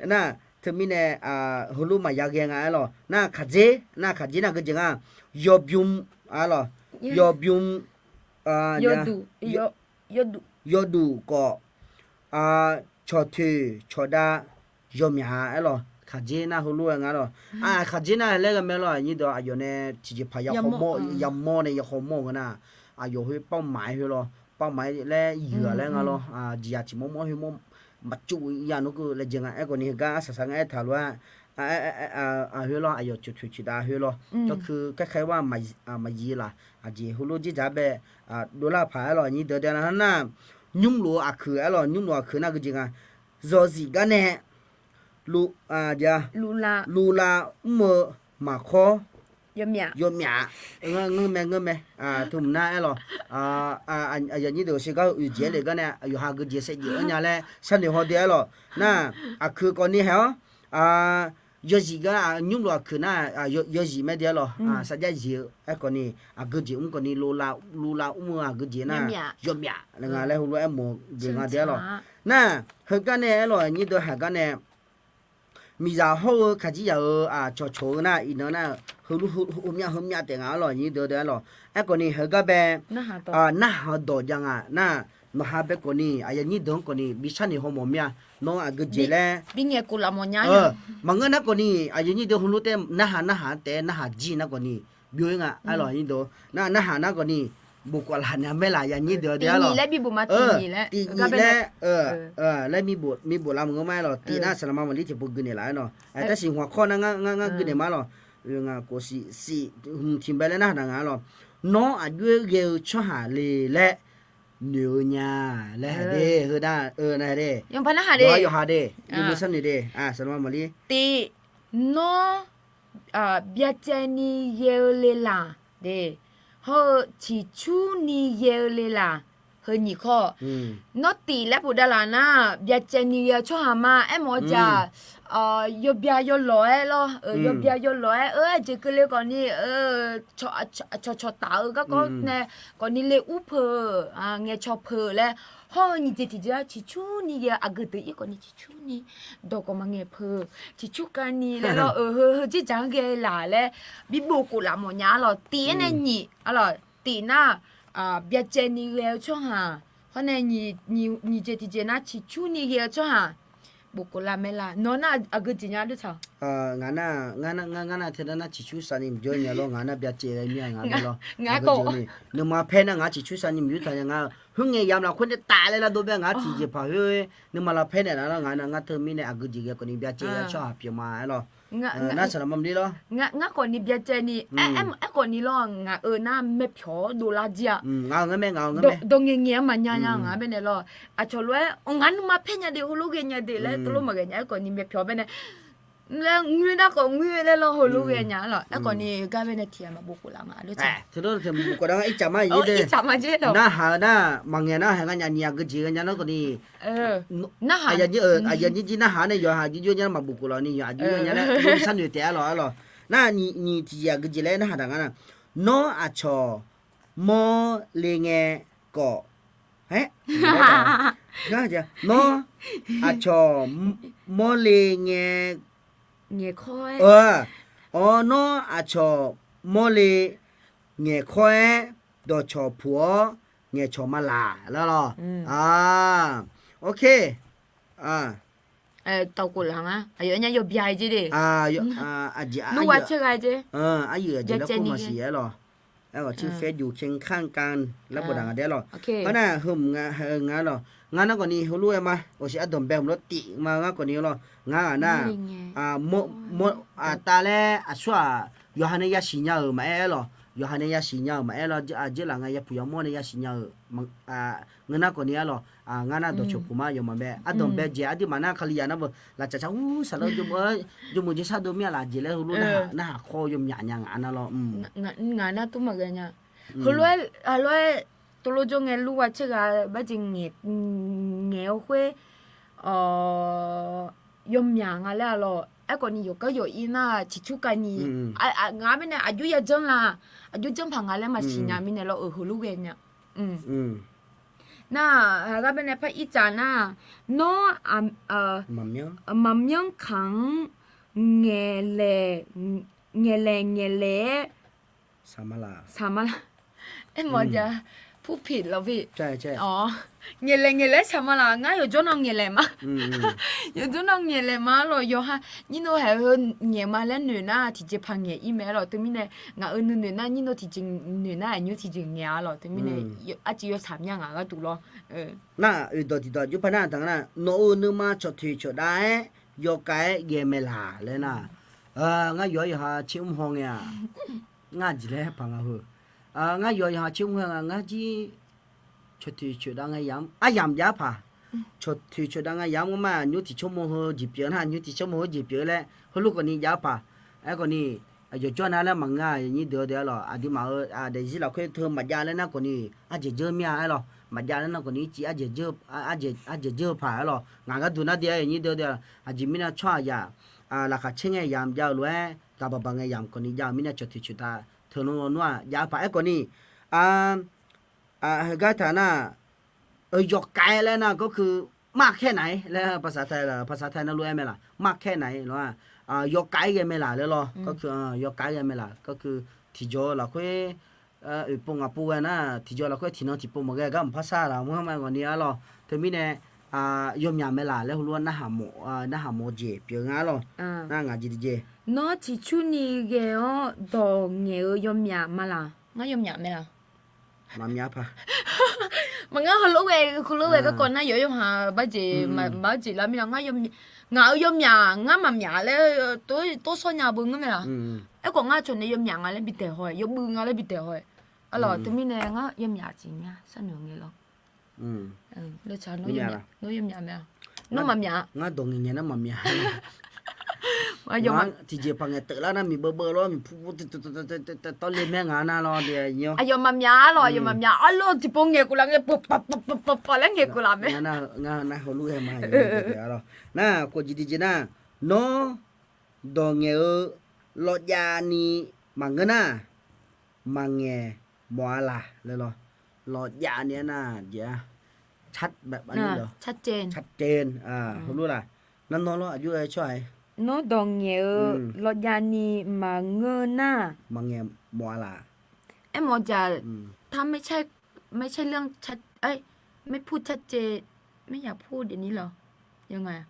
Nar, teumirnae, heulof maqya ghae nga aerlawq. Nar khaqdzer, nar khaqdzer nar geujeq nga, yawbym, aerlawq, yawbym, yawduq khawf, cawqtoeq cawqdav yawmyaq-a aerlawq. Khaqdzer nar heulof-aer nga lawq. Khaqdzer nar laer ghae mae lawq, nyir deuq aqyawf nae tiqjeqpaq yamawr nae yakhawf mawr-eu nga nar, aqyawf khoer pawrmaf-aer khoer lawr, pawrmaf-aer laer yuiq-aq laer nga lawr. Jeqzaq tiq mawr mawr khoer mawr maqcov ya nawr keuv laejae nga. Aerkhawfni heugar arsaq saq ngar aertaq lof-aer, khoer lawr, aqyawf cawqtoeq cawqdav khoer lawr, cawqkui kaer kaer-aer maqzif laf. Aqjeq heulof dzerdzaq-aer bae dovlar paq-aer lawq, nyir deuq dae nar, nymrlof-eu aqkuiq aerlawq, nymrlof aqkuiq nar geujeq nga, yawzif gar nae luvlav mr-eu maqkawr yawmyaf. Ngeur mae, ngeur mae. Teumaq nar aerlawq, aqyuif aqnyir deuq sheugar-eu oeq jeq-aer le gar nae yawqha geujeq saevdzeuf-anr nya laer sharnoeq haw de aerlawq. Nar, aqkuiq khawfni haeq-awr, yawzif gar, nymrlof aqkuiq nar, yawzif mae de aerlawq. Sarjax zif-eu aerkhawfni aqgeujeq mr khawfni luvlav mr-eu aqgeujeq nar yawmyaf nga laer heulof-aer mawq geuf nga de aerlawq. Nar, heugar nae aerlawq, nyir deuq haeq gar nae miqzaq hawr-eu kaqjir yaq-euq cawqcawq-eu nar iqnan nar, heumyav heumyav taef nga aerlawq, nyir deuq dae aerlawq. Aerkhawfni heugar bae narhaq-eu dawq jav nga nar, nawqha bae khawfni aqyuif aqnyir deuq-anr khawfni bi sharnoeq haw mawf mir-a. Nawr aqgeujeq laer maqngeur nar khawfni aqyuif aqnyir deuq heulof taef narhaq narhaq-anr taef-aer narhaq jir nar khawfni byov-ir nga aerlawq, nyir deuq. Nar narhaq nar khawfni bof khawf laf nya mae laf, aqyuif aqnyir deuq dae aerlawq. Tiqnyif laer laer mibof lar maqngeur ma aerlawq. Tiq nar saqlaqma maqlir tiqpov gui naeq laf aerlawq. Aer, tarsiq hmq aqkawr nar ngar ngar gui naeq ma aerlawq. Ngaq khof siq siq hmq tiq bae laer narhaq daq nga aerlawq. Nawr aqjox-aer ghae-eu tsawrhaq le laer noeq-eu nya laer hae de, heu nar-eu nar hae de. Yawqha yawqha de, yawmuiq sharnoeq de, saqlaqma maqlir. Tiq, nawr byacaevni ghae-eu le laq de, hawr-eu ciqcurni ghae-eu le laq, heu nyiq kawr. Nawr tiq laer bof davlaf nar, byacaevni ghae-eu tsawrhaq ma. Aermawf-eu jeq-aq, yawbya yawlawq-aer lawr, yawbya yawlawq-aer, eu, aqjeq keuvle khawfni, cawqcawq taf-eu garkawv nae khawfni le ur peuq-eu, ngaeqcawq peuq laer, hawr-eu nyiq jeq tiqjeq-aer ciqcurni ghae-eu aqgeu deuq-ir khawfni ciqcurni dawq khawf maqngaeq peuq, ciqcur kavni laer lawr, heu heu dzerdzaq-anr ghae laq laer bi bof khof laf mawf nya aerlawq. Tiq-aer nae nyiq aerlawq. Tiq nar, byacaevni ghae-eu tsawrhaq, hawr nae nyiq jeq tiqjeq nar ciqcurni ghae-eu tsawrhaq bof khof laf mae laq. Nawr nar aqgeu jeq nya ardov tsaq. Ngaq nar, ngar nar teunar nar ciqcur savni maqjawr nya lawr, ngaq nar byacaev ghae mir-a ngaq nar lawr. Nuima paer nar ngaq ciqcur savni maqjawr taq nya nga. Khoerngae yamq lafkhoer nae taf laer lar dov bae ngaq tiqjeq paq khoer nuima lavpaer naeq nar lawr, ngaq nar ngar teumirnae aqgeu jeq ghae khawfni byacaev ghae-eu tsawrhaq pyeuf ma aer lawr. Nar saqlaqma maqlir lawr. Ngar khawfni byacaevni, aer khawfni lawr, ngaq-euq nar maepyawq-awr dovlar jir-a. Ngaq-euq ngar mae, ngaq-euq ngar mae. Dawq ngaeqngaeq-anr maqnya nya ngaq-anr baenae lawr. Aqcawq lof-aer ngaq nuima paer nya de, heulof ghae nya de laer teulof maqghae nya, aerkhawfni maepyawq baenae laer ngoer nar khawf ngoer laer lawr, heulof ghae nya lawr. Aerkhawfni gar baenae tiq ghaq maqbof khof laf nga ardov tsaq. Ircaf ma, narhaq-eu nar maqngaeq nar haeq nga nya nyiq aqgeu jeq ghae nya nar khawfni, aqyuif aqnyir jir narhaq-anr nae yawqha aqjox jir nya nar maqbof khof laf ni, yawqha aqjox jir nya nar sharnoeq taef-a lawq aer lawq. Nar nyiq tiqjeq aqgeu jeq laer narhaq daq nga nar, nawr aqcawq mawrle ngae khawf, aer, nawr aqcawq mawrle ngae, ngaeqkawr-aer, awr, nawr aqcawq mawrle ngaeqkawr-aer, dawqcawq puq-awr ngaeqcawq malaq laer lawr. Ok. Tawqkhof laf nga, aqyawf nya yawbya-eu jer de. Ngar aqjeq, aryuif aqjeq laer kur maqsiq aer lawq. Aer-awq, ชื่อเฟซอยู่ เคียงข้างกัน laer bofdaq nga de aer lawq. Hawr nar heu mq nga, heu nga aer lawq. Ngar nar khawfni heulof-aer ma, awqsiq ardanq bae mq lawr tif ma ngar khawfni lawr. Ngar ghaq nar, mawr, mawr, aqtav laer aqsur-aq yawqha nae yasiq nya-euq maqaer aer lawq. yawqha nae yasiq nya-euq maqaer lawr, aqjeq laf nga yapuq yamawr nae yasiq nya-euq ngeur nar khawf ni arlawq, ngar nar dawqcawq puq ma yawmaf bae ardanq bae jeq aqduimaf nar Kalizaq nar beu laqtsaf tsaf ur saqlar jawrmuiq jeq shardov mir-a laf jeq laer heulof narhaq khawr yawmyaq nya ngaq nar lawr. Ngaq nar tov maqghae nya. Heulof-aer, heulof-aer tov lof jawr ngae lur-a tser ghaq barjeq ngaeq-eu khoer yawmyaq nga laer-a lawr. Aerkhawf ni yawqgar yawq-ir nar ciqcur kani, ngaq-anr mirnae aqjox yajanr la, aqjox janr paq nga laer maqsiq nya mirnae lawr-euq heulof ghae nya. Nar, ghaq baenae par ir tsaf nar, nawr maqmyanr kaq-anr ngaeqlaeq ngaeqlaeq-aer saqma la, aermawf ja, purpit lawr pi. Ngaeqlaeq ngaeqlaeq-aer saqma la, ngar yawqjawr nan ngaeqlaeq ma. Yawqjawr nan ngaeqlaeq ma lawq, yawqha nyir nov haeq heu ngaeq ma laer noeq nar tiqjeqpaq ngaeq-ir mae lawq. Teumirnae ngaq-euq nuinoeq nar nyir nov tiqjeq noeq nar aqnymr tiqjeq ngaeq-a lawq. Teumirnae arcuiv yawtsaq mya ngaq gharduq lawr. Nar, oeqdawq tiqdawq jov paq nar taq nga nar, nawq-euq nuima cawqtoeq cawqdav-aer yawkhav-aer ghae mae laq laer nar, ngar yawq-awr yawqha tser mr haw ngae-aq, ngar jeq laer paq nga heu. Ngar yawq-awr yawqha tser mr haw nga ngar jir cawqtoeq cawqdav ngae yamq aryamq jav-aer paq. Cawqtoeq cawqdav ngae yamq-anr ma nymr tiq tsawrmawr heu jeq pyeuf nar, nymr tiq tsawrmawr heu jeq pyeuf laer heulof khawf ni jav-aer paq. Aerkhawf ni yawqjawr nar laer maqngeur-a, nyir deuq-eu deuq-a lawq, aqduimaf-euq daefzir lafkhoer teu maqjav laer nar khawf ni, ardzaeq dzeur mir-a aer lawq, maqjav laer nar khawf ni ircif ardzaeq dzeur-eu paq aer lawq. Ngaq gharduq nar deuq-a nyir deuq-eu deuq-a, aqjeq mirnae tsawrhaqzaq laqkhaq caer ngae yamq jav-eu lof-aer, gaqbaq baq ngae yamq khawf ni jav-eu mirnae cawqtoeq cawqdav teu nmr lawnmr-aq jav-aer paq. Aerkhawf ni heugar taq nar, yawkhav-aer laer nar ก็คือ maqkhaer naq-ir laer ภาษาไทย ภาษาไทย navluf-aer mae laq, maqkhaer naq-ir lawr-aq, yawkhav-aer ghae mae laq laer lawr, ก็คือ yawkhav-aer ghae mae laq ก็คือ tiqjawr lafkhoer oeqpov ngaqpov ghae nar tiqjawr lafkhoer tiqnan tiqpov maqghae gar maqpar shar laq mr-anr ma ghawqni arlawq. Teumirnae yawmyaq mae laq laer heulof-aer narhaq mawf jeq pyeuf nga arlawq. Nar ngaq jeq tiqjeq, nawr ciqcurni ghae-awr dawq ngaeq-eu yawmyaq ma laq, ngar yawmyaq mae laq. Maqmyaq paq. Maqngeur, heulof ghae, heulof ghae garkawv nar yawq yawqha barjeq, barjeq lar mir-a, ngaq-euq yawmyaq ngar maqmyaq laer tov shawr nya beu ngeur mae laq. Aerkhawf ngar cawq nae yawmyaq nga laer bi daeq haw-aer, yawbuiv nga laer bi daeq haw-aer. Arlawq, teumirnae ngar yawmyaq jeq nya sharnoeq ngae lawr. Nawr yawmyaq mae-a, nawr maqmyaq-a. Ngar dawq ngaeq ngaeq nar maqmyaq. Tiqjeq paq ngaeq teuflar nar miq beuv beuv lawr, miq pu pu tawrle mae ngaq nar lawr. Aqyawf maqmyaq-a lawq, aqyawf maqmyaq-a lawq, tiqpov ngaeq khof laf ngae, pawq pawq pawq pawq laer ngaeq khof laf mae. Ngar nar heulof-aer ma, nar khawf jeq tiqjeq nar, nawr dawq ngaeq-eu lawvjavni maqngeur nar, maqngaeq mawf-a laq laer lawr. Lawvjavni aernar jeq-a, ชัดเจน heulof laq, nar nawr lawr aqjox-aer tsawrhaq-aer, nawr dawq ngaeq-eu lawvjavni maqngeur nar, maqngaeq mawf-a laq. Aermawf-eu jaq, ไม่ใช่เรื่องชัดเจน ไม่อยากพูดอย่างนี้เหรอ ยังไงอะ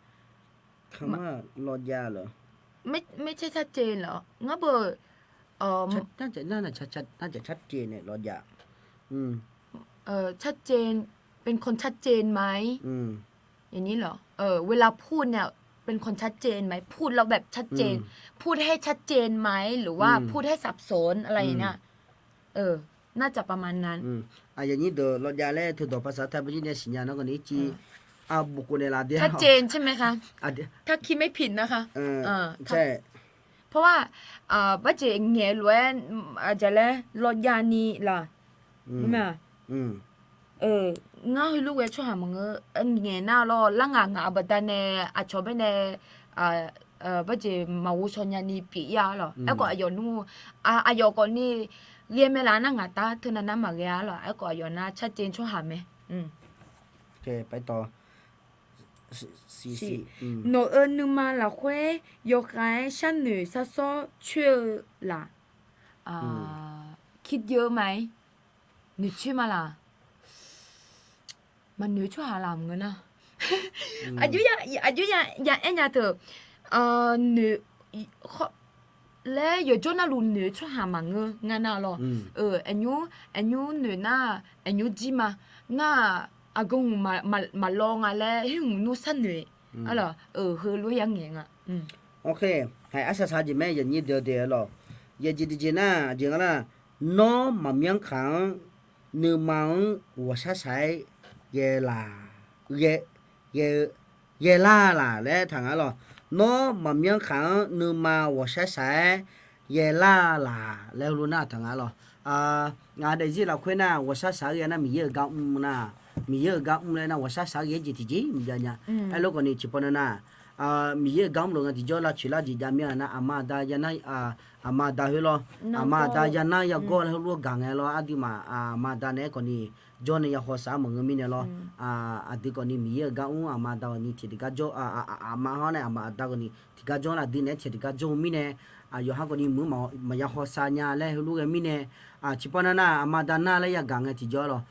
คำว่าลอดยาเหรอ ไม่ใช่ชัดเจนเหรอ ngar beu น่าจะชัดเจนเนี่ย ลอดยา ชัดเจน เป็นคนชัดเจนไหม อย่างนี้เหรอ เวลาพูดเนี่ย เป็นคนชัดเจนไหม พูดแล้วแบบชัดเจน พูดให้ชัดเจนไหม หรือว่าพูดให้สับสนอะไรอย่างเงี้ย น่าจะประมาณนั้น Aqyawf nyir deuq lawvjav laer teudawq ภาษาไทย bajir nae siqnya nar khawf ni ircif, bof khof naeqlaf de. ชัดเจนใช่ไหมคะ ถ้าคิดไม่ผิดนะคะ เพราะว่า barjeq ngaeq lof-aer, aqjeq laer lawvjavni laq, ngar heulof ghae tsawrhaq maqngeur. Ngaeq nar lawr, lar ngaq ngaq-euq baqdanae aqcawq baenae barjeq maqghovshaw nyani pyeuf-ir-a lawq. Aerkhawf aqyawf nmr, aqyawf khawf ni ghae mae laf nar ngaq tar teunav nar maqghae-a lawq. Aerkhawf aqyawf nar ชัดเจน tsawrhaq mae. Nawq-euq nuima lafkhoer yawkhav-aer sharnoeq sharsawr coer-eu laq, คิดเยอะไหม noeqcoer ma laq. Maqnoeq tsawrhaq laq maqngeur nar. Aqjox ya aer nya teu, noeq laer yawqjawr navluf noeq tsawrhaq maqngeur ngar nar lawr. Aqnymr noeq nar, aqnymr jir ma. Ngar-aq, aqgeu hmq maqlawr nga laer, hmq nmr sharnoeq. Arlawq, heulof-aer ya ngaeq nga. Haiq, arsaq saq jeq mae, yawnyir deuq deuq-a lawq. Yawjeq tiqjeq nar, aqjeq nga nar, Nawr maqmyanr kaq-anr nuima-anr ghawqshar shaq-aer ghae laq, ghae, ghae, ghae lar laq laer taq nga lawq. Nawr maqmyanr kaq-anr nuima ghawqshar shaq-aer ghae lar laq laer heulof nar taq nga lawq. Ngaq daefzir lafkhoer nar ghawqshar shaq-aer ghae nar Miqyaer-euq gar mr nar, Miqyaer-euq gar mr laer nar ghawqshar shaq-aer ghae-aer jeq tiqjeq maqjav nya. Aerlof khawf ni tiqpavnav nar, Miqyaer-euq gar mrlof nga tiqjawr lavtsoeq lar jeq jav mir-a nar aqma aqda ya nar, aqma aqda khoer lawr, aqma aqda ya nar yagawr laer heulof gaq ngae lawr aqduimaf aqma aqda naeq-aer khawf ni jawr nae ya hawsav-aer maqngeur mirnae lawr. Aqdui khawf ni Miqyaer-euq gar mr aqma aqda khawf ni tiqdeuq gar jawr, aqma hawr nae aqma aqda khawf ni tiqgar jawr nar aqdui naeq-aer tiqdeuq gar jawr-eu mirnae, yawqha khawf ni muiq-eu maqya hawsav nya laer heulof ghae mirnae, tiqpavnav nar aqma aqda nar laer yagaq ngae tiqjawr lawq.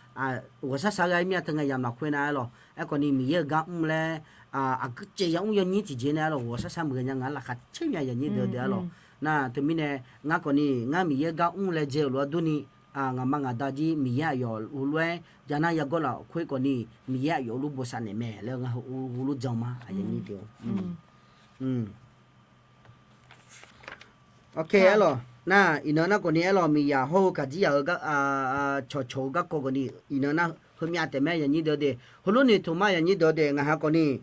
Ghawqshar shaq-aer ghae mir-a teu ngae yamq lafkhoer nar-aer lawq. Aerkhawf ni Miqyaer-euq gar mr laer aqgeu caev ya mr yawnyir tiqjeq nae-aer lawq ghawqshar shaq maqghae nya ngaq-anr laqkhaq caer myav yaqnyir deuq-eu deuq-ar lawq. Nar teumirnae ngar khawf ni ngar Miqyaer gar mr laer dzae-euq lof-aer durni, ngaqma ngaqda jir Miqyaer aqyawf heulof-aer ya nar yagawr lafkhoer khawf ni Miqyaer aqyawf heulof bosav naeq mae laer ngar heulof jan ma. Aerlawq, nar iqnan nar khawf ni aerlawq, miqyaq hawr-eu kaqjir yaq-eu cawqcawq-eu garkawv khawf ni iqnan nar heumyav taef mae yaqnyir deuq-eu de. Heulof noeqtmq ma yaqnyir deuq-eu de ngaq ha khawf ni,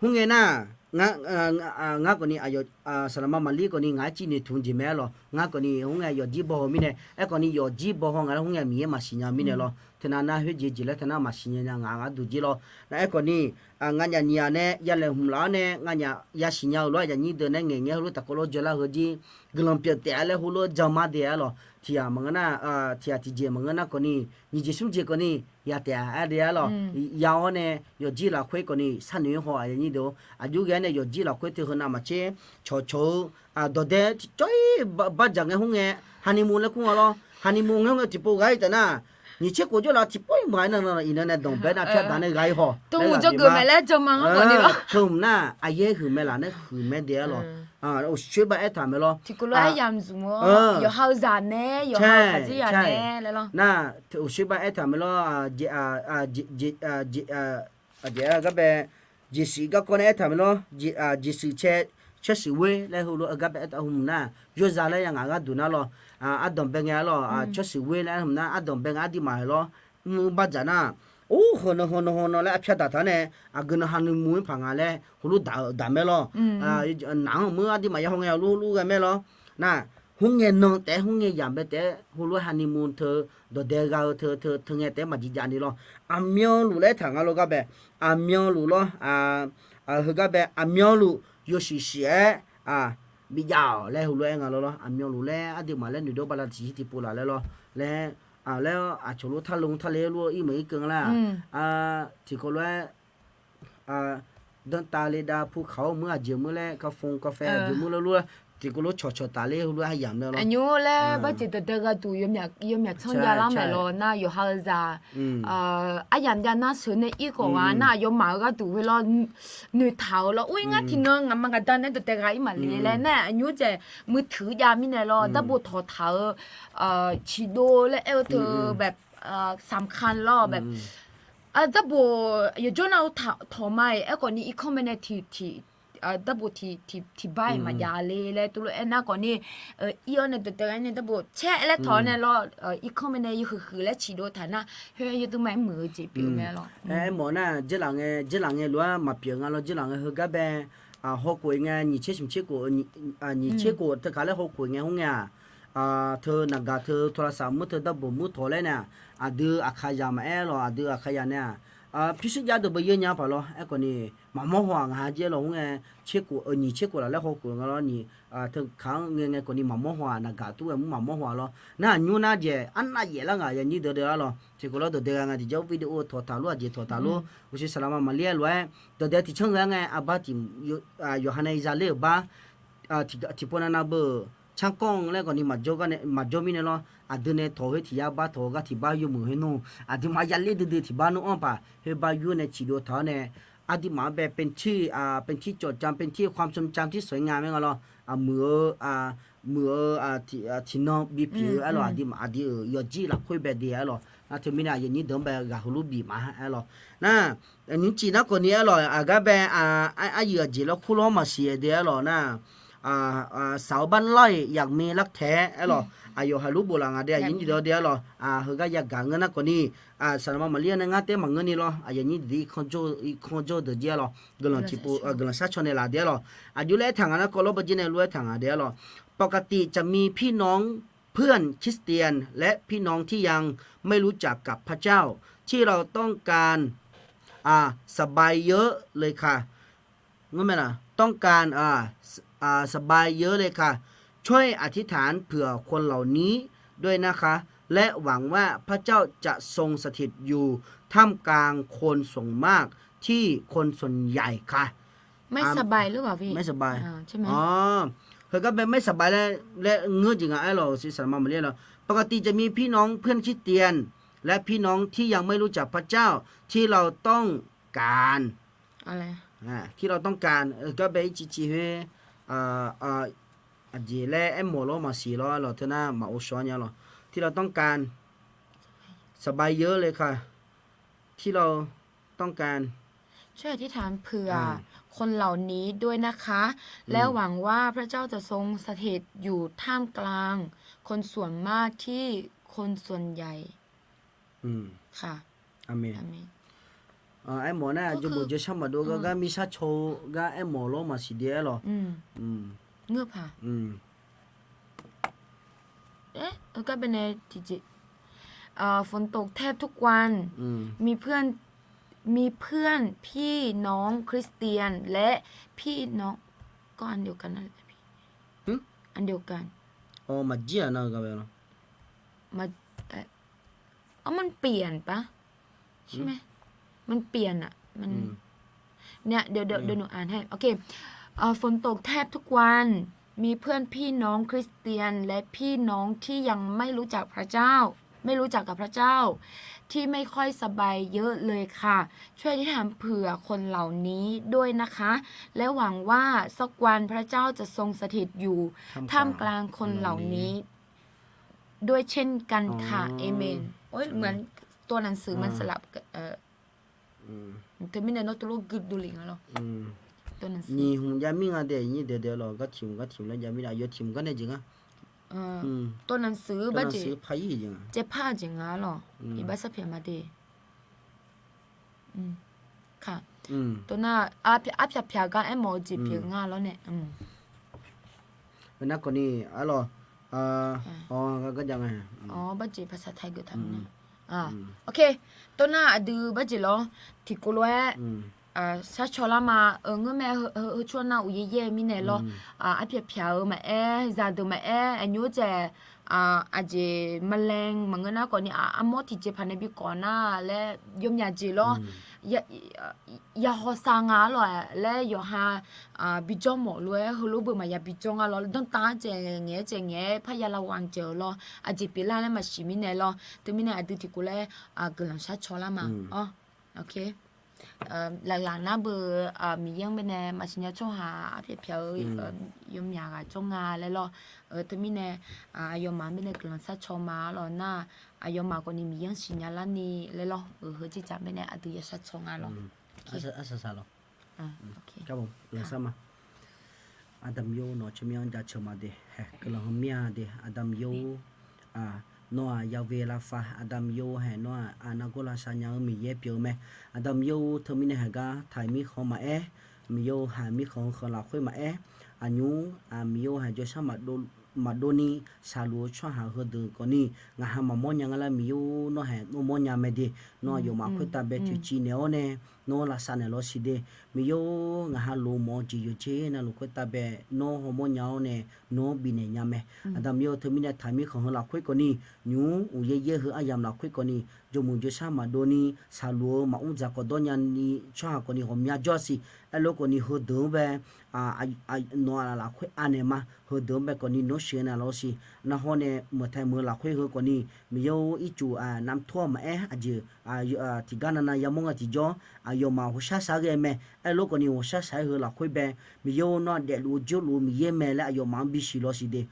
khoerngae nar, ngar khawf ni aqyawf saqlaqma maqlir khawf ni ngaq-aer civ noeqtmq jeq mae aerlawq. Ngar khawf ni khoerngae yawfjir baw haw mirnae, aerkhawf ni yawfjir baw haw ngaq laer khoerngae Miqyaer maqsiq nya mirnae lawr. Teunav nar khoerjeq jeq laer teunav maqsiq nya nya ngaq gharduq jir lawr. Nar aerkhawf ni nganyaf nyiq-aq nae ya laeqhmq laf-awr nae nganyaf yasiq nya-eu lof-aer yaqnyir deuq nae ngaeq ngae heulof taqkawv lof jawrlar heujir guiqlanq pyeuf taef-a laer heulof-aer jan ma de aerlawq. Tiq ghaq maqngeur nar, tiq ghaq tiqjeq maqngeur nar khawf ni nyiq jeq smr jeq khawf ni ya taef-a aer de aerlawq. Ya-awr nae yawfjir lafkhoer khawf ni sharnoeq-aer haw-aq yaqnyir deuq-or. Aqjox ghae-aer nae yawfjir lafkhoer teu heu navmaqtser cawqcawq-eu dawqdae tiqcawr-ir bardzaq ngae khoerngae, honeymoon laer kur nga lawr. Honeymoon ngae khoerngae tiqpov ghaq-ir taef nar, nyiq tser khof jawrlaf tiqpov-ir maqaer nar iqnan nae danqbae nar pyar daq nae ghaq-ir haw. Teu hmq nar aqyaer huiq mae laf nae huiq mae de aerlawq. Uqshoer bar aertaq mae lawr. Nar uqshoer bar aertaq mae lawr. Aqjeq-aer garbae, jeqshuif garkawv nae aertaq mae lawr. Jeqshuif cae, tsawrshuif ghoer laer heulof-aer garbae aertaq hmq nar, yawzaq laer ya ngaq gharduq nar lawr. Ardanqbae ngae aerlawq, tsawrshuif ghoer laer hmq nar ardanqbae ngae aqduimaf-aer lawr. Mr bardzaq nar, or, heunan heunan heunan laer arpyar daq taq-awr nae, aqgeu nan honeymoon-ir paq nga laer heulof daq-eu daq mae lawr. Naq-anr mr aqduimaf ya haw ngae luf luf ghae mae lawr. Nar, khoerngae nan taef-aer khoerngae yamq bae taef-aer heulof-aer honeymoon teu dawqdae gha-eu teu teu teu ngae taef-aer maqjeq jav ni lawr. Aqmyanluf laer aertaq nga lawr garbae, aqmyanluf lawr. Heugar bae aqmyanluf yawshuif shuif-aer bijav-awq laer heulof-aer nga lawr lawr. Aqmyanluf laer aqduimaf laer noeqdov bala tiqshir tiqpov laf laer lawr. Laer, laer aqcawq lof tarlov tarle lof-aer ir meuq ir keuv nga lar. Tiqkawv lof-aer dantav le dav pu kaq-awr mur aqjeq mur laer kafon kafae aqjeq mur laer lof-aer tiqkawv lof cawqcawq taf ler heulof-aer yamq nae lawr. Aqnymr laer barjeq dawqdae gharduq yawmyaq tsanr javlar maeq lawr nar yawqha-eu zaq aryamq jav nar sheuq nae ir khawf gha nar aqyawfmaf-eu gharduq khoer lawr noeqtaq-eu lawr. Or-ir ngar tiqnan ngaqma ngaqda nae dawqdae gha-ir maqle laer nar aqnymr dzaeq muiq tuiq jav mirnae lawr darbo tawqtaq-eu ciqdov laer aer-eu teu bae samqkhan lawr bae darbo yawqjawr nar-eu tawq ma-iq aerkhawf ni irkanr mae nae tiq darbo tiq tiqbar-iq maqjav le laer tov lof-aer nar khawf ni ir-awr nae dawqdae gha-ir nae darbo caer laer tawq-awr nae lawr irkanr mae nae yawhuiq huiq laer ciqdov taq nar khoer yawduq ma-aer muiq-eu jeq pyeuf mae lawr. Aermawf nar jeurlaf ngae jeurlaf ngae lof-aer maqpyeuf nga lawr. Jeurlaf ngae heugar bae hawkhof-iq ngae nyiq tser smq tser khof, nyiq tser khof teu kaq laer hawkhof-iq ngae khoerngae-aq teu naqgaq teu tawlavsaq mur teu darbo mur tawq laer nae-aq aqdui aqkaqzaq maqaer lawq. Aqdui aqkaqzaq nae-aq pyurshuir jav deuq beu yeur nya paq lawr. Aerkhawf ni maqmawr haw-aq ngaq ha jir-aer lawq khoerngae tser khof nyiq tser khof laf laer hawkhof nga lawr. Nyiq teu kaq-anr ngae ngae khawf ni maqmawr haw-aq naqgaq tov ghae mur maqmawr haw-aq lawr. Nar aqnymr nar dzaeq arnav yaef lar ngaq yanyir deuq deuq-ar lawq. Tiqkawv lawr dawqdae gha nga tiqjawr video tawqtaq lor aqjeq tawqtaq lor uqshoe saqlaqma maqlir-aer lof-aer dawqdae tiqcanr ghae-ar ngae arbar tiq yawqha nae iza ler-euq bar tiqpov navnav beu-euq carkawr-anr laer khawf ni maqjawr mirnae lawr. Aqdui nae tawq khoer tiq yar bar tawq-eu gar tiq bar yawmuiq khoer nmr aqduimaf yaler duidui tiq bar nmr-anr paq khoer bar yur nae ciqdov taq-awr nae aqduimaf-anr bae pentir, pentir cawqcam pentir ความทรงจำที่สวยงาม aer nga lawr. Muiq-eu muiq-eu tiqnan bipyeuf-eu aer lawq. Aqduimaf aqdui-euq yawqjir lafkhoer bae de aer lawq. Nar teumirnae aqyuif aqnyir deuq-anr bae ghaq heulof bif ma aer lawq. Nar nymrcif nar khawf ni aer lawq. Aqgar bae aryuif aqjeq lawr kur lawr maqsiq de aer lawq nar saq-eu bar lar-iq yaqmi lartaeq aerlawq, aqyawf haiq lur bof laf nga de, aqyuif nyir deuq-awr de aerlawq, heugar yagaq ngeur nar khawfni, saqlaqma maqlir-awr nae ngar taef maqngeur ni lawr, aqyuif nyir deuq-ir kanr jawr-eu deuq jir aerlawq, guiqlanq tiqpov guiqlanq sharcaw naeqlaf de aerlawq, aqjox laer aertaq nga nar kawv lawr bawrjir nae lof-aer taq nga de aerlawq, ปกติจะมีพี่น้องเพื่อนคริสเตียน และพี่น้องที่ยังไม่รู้จักกับพระเจ้า ที่เราต้องการ อ่า สบายเยอะเลยค่ะ ต้องการ อ่า อ่า สบายเยอะเลยค่ะ ช่วยอธิษฐานเผื่อคนเหล่านี้ด้วยนะคะ และหวังว่าพระเจ้าจะทรงสถิตอยู่ท่ามกลางคนส่วนมากที่คนส่วนใหญ่ค่ะ ไม่สบายหรือเปล่าพี่ ไม่สบาย อ่า ใช่ไหม อ๋อ heugar bae ไม่สบาย laer ngeur jeq nga aerlawq, saqlaqma maqlir lawr, ปกติจะมีพี่น้องเพื่อนคริสเตียน และพี่น้องที่ยังไม่รู้จักพระเจ้า ที่เราต้องการ ที่เราต้องการ heugar bae ircif cif khoer, aqjeq laer aermawf lawr maqsiq lawr aerlawq, teunar maqghov shawr nya lawq, ที่เราต้องการ สบายเยอะเลยค่ะ ที่เราต้องการ ช่วยอธิษฐานเผื่อ อ่า คนเหล่านี้ด้วยนะคะ อืม และหวังว่าพระเจ้าจะทรงสถิตอยู่ท่ามกลางคนส่วนมากที่คนส่วนใหญ่ อืม ค่ะ อาเมน อาเมน Aermawf nar jawrbof jawrshar maqdov gar, gar mirshar caw-eu gar aermawf lawr maqsiq de aerlawq. อืม เงือบค่ะ อืม เอ๊ะ เออ ก็เป็นใน ทีเจ เอ่อ ฝนตกแทบทุกวัน อืม มีเพื่อน มีเพื่อนพี่น้องคริสเตียน และพี่น้อง ก็อันเดียวกันนั่นแหละพี่ หึ อันเดียวกัน อ๋อ maqjir-aq nar-eu gar bae lawr. มา เอ่อ อ๋อ มันเปลี่ยนปะ ใช่ไหม มันเปลี่ยนอะ มัน อืม เนี่ย เดี๋ยว เดี๋ยว เดี๋ยวหนูอ่านให้ โอเค เอ่อ ฝนตกแทบทุกวัน มีเพื่อนพี่น้องคริสเตียน และพี่น้องที่ยังไม่รู้จักพระเจ้า ไม่รู้จักกับพระเจ้า ที่ไม่ค่อยสบายเยอะเลยค่ะ ช่วยอธิษฐานเผื่อคนเหล่านี้ด้วยนะคะ และหวังว่าสักวันพระเจ้าจะทรงสถิตอยู่ท่ามกลางคนเหล่านี้ ด้วยเช่นกันค่ะ อ๋อ เอเมน โอ๊ย เหมือนตัวหนังสือมันสลับกับ เอ่อ อืม teumirnae nawr tov lof gui dovle nga lawr. ตัวหนังสือ nyiq hmq jav mir nga de, nyir daeq daeq lawq, gar tiq hmq gar tiq hmq laer jav mir de, aqyawf tiq hmq gar nae jeq nga. ตัวหนังสือ ตัวหนังสือ baqjeq พายี่ jeq nga, เจ็ดภาค jeq nga lawq. Iqbax sarpyaeq ma de. อืม ค่ะ อืม ตัวหน้า arpyaq pyaq gar aermawf-eu jeq pyeuf nga lawr nae. Nar khawfni arlawq, gar gar jav nga. Baqjeq ภาษาไทย geuf taq-eu nar. โอเค ตัวหน้า aqdui baqjeq lawr tiqkawv lof-aer sharcaw lar ma. Ngeur mae, heu tsawrhaq nar uqyaer yaer-eu mirnae lawr, arpyaq pyaq-eu maqaer, zaqdeuq maqaer, aqnymr dzaeq, aqjeq แมลง maqngeur nar khawfni, armawr tiqjeqpaq nae bi kawf nar laer yawmyaq jeq lawr. Ya hawsav nga arlawq laer yawqha bijawr mawf lof-aer heulof beu maqya bijawr nga lawr. Danrtav-aer dzaeq ngaeq-aer dzaeq ngaeq-aer parya lavghaq dzaeq-eu lawr. Aqjeq pyeuflar laer maqsiq mirnae lawr. Teumirnae aqdui tiqkawv laer guiqlanq sharcaw lar ma. Laqlaq nar beu Miqyaer-anr baenae maqsiq nya tsawrhaq arpyaq pyaq-eu yawmyaq ghaq jawr nga laer lawr. Teumirnae aqyawfmaf-anr baenae guiqlanq sharcaw ma arlawq nar, aqyawfmaf khawfni Miqyaer-anr siqnya larni laer lawr. Heu jir dzaq baenae aqdui ya sharcaw nga lawr. Arsaq saq lawr. Guiqlanq sharma. Aqda Miqyaer-or, nawq-eu tsawrmyanr-anr jaceuq ma de. Haeq guiqlanq heumya de, Aqda Miqyaer-or. Nawr-aq Yahweh Rapha, Aqda Miqyaer-or, haeq nawr-aq aqnargawr lavsav nya-eu Miqyaer pyeuf-eu mae. Aqda Miqyaer-or, teumirnae haeq gar taq-iq mirkhanq maqaer, Miqyaer-or, haq mirkhanq heu lafkhoer maqaer, aqnymr-aq Miqyaer-or, haeq jawrshar maqdov ni shaqluf-eu tsawrhaq heudeuq khawfni ngaq ha maqmawr nya nga laer Miqyaer-or, nawr haeq nawr mawrnya mae de. Nawr aqyawfmaf khoertav bae toeqciv naeq-awr nae nawr lavsav naeq lawr siq de. Miqyaer-or, ngaq ha lof mawf-eu jeq yawqjeq navluf khoertav bae nawr hawmawr nya-awr nae nawr bifnaeq nya mae. Aqda Miqyaer-or, teumirnae taq-iq mirkhanq heu lafkhoer khawfni nymq-mr uqyaer yaer heu aryamq lafkhoer khawfni jawrmuiq jawrshar maqdov ni shaqluf-eu maqmr dzaq khawf dawr nyani tsawrhaq khawfni ghawqmya jawr-a siq. Aerlof khawfni heudeuq-anr bae nawq-aq lafkhoer anaeq ma. Heudeuq-anr bae khawfni nawr sheuqnaeq lawr siq. Narhawr nae meuqtaq meuq lafkhoer heu khawfni Miqyaer-or, ircuf namtor-aq maqaer, aqjeq tiqgar navnav yamawr nga tiqjawr, aqyawfmaf ghawqshar shaq-aer ghae mae. Aerlof khawfni ghawqshar shaq-aer heu lafkhoer bae Miqyaer-or, nawr-aq daefluf-eu jawrluf-eu Miqyaer mae laer aqyawfmaf-anr bisiq lawr siq de.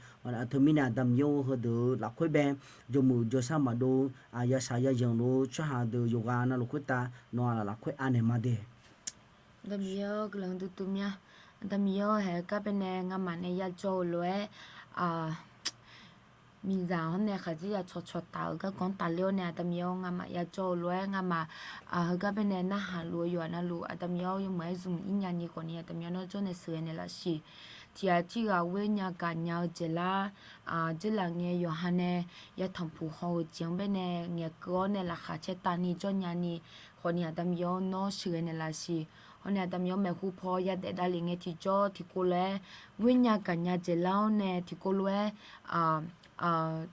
Teumirnae Aqda Miqyaer-or, heudeuq lafkhoer bae jawrmuiq jawrshar maqdov, yashaq yazanq luf-eu tsawrhaq deuq yawqghaq navluf khoertav nawq-aq lafkhoer anaeq ma de. Aqda Miqyaer-or, guiqlanq duidui mya. Aqda Miqyaer-awr, haeq heugar baenae ngamaf nae yajawr-eu lof-aer, miqzaq-anr nae khaqdzerzaq cawqcawq taf-euq garkawv-anr tafler-awr nae, Aqda Miqyaer-awr, ngamaf yajawr-eu lof-aer ngamaf heugar baenae narhaq luf-eu yawqha navluf, Aqda Miqyaer-awr, yawmuiq-aer zmq ir nyani khawfni, Aqda Miqyaer-awr, nawr jawr nae sheuqghae naeqlaf siq. Tiqghaq tirghaq ghoer nya gaq nya-eu jeq lar, dzeurlaf ngae yawqha nae yatanq puq haw-eu jeq-anr baenae ngaeqkeuv-awr nae laqkhaq caertavni jawr nyani khawfni, Aqda Miqyaer-awr, nawr sheuqghae naeqlaf siq. Hawr nae Aqda Miqyaer-awr, maeqhu paw yadaef davlef ngae tiqjawr tiqkov lof-aer ghoer nya gaq nya jeq lar-awr nae tiqkov lof-aer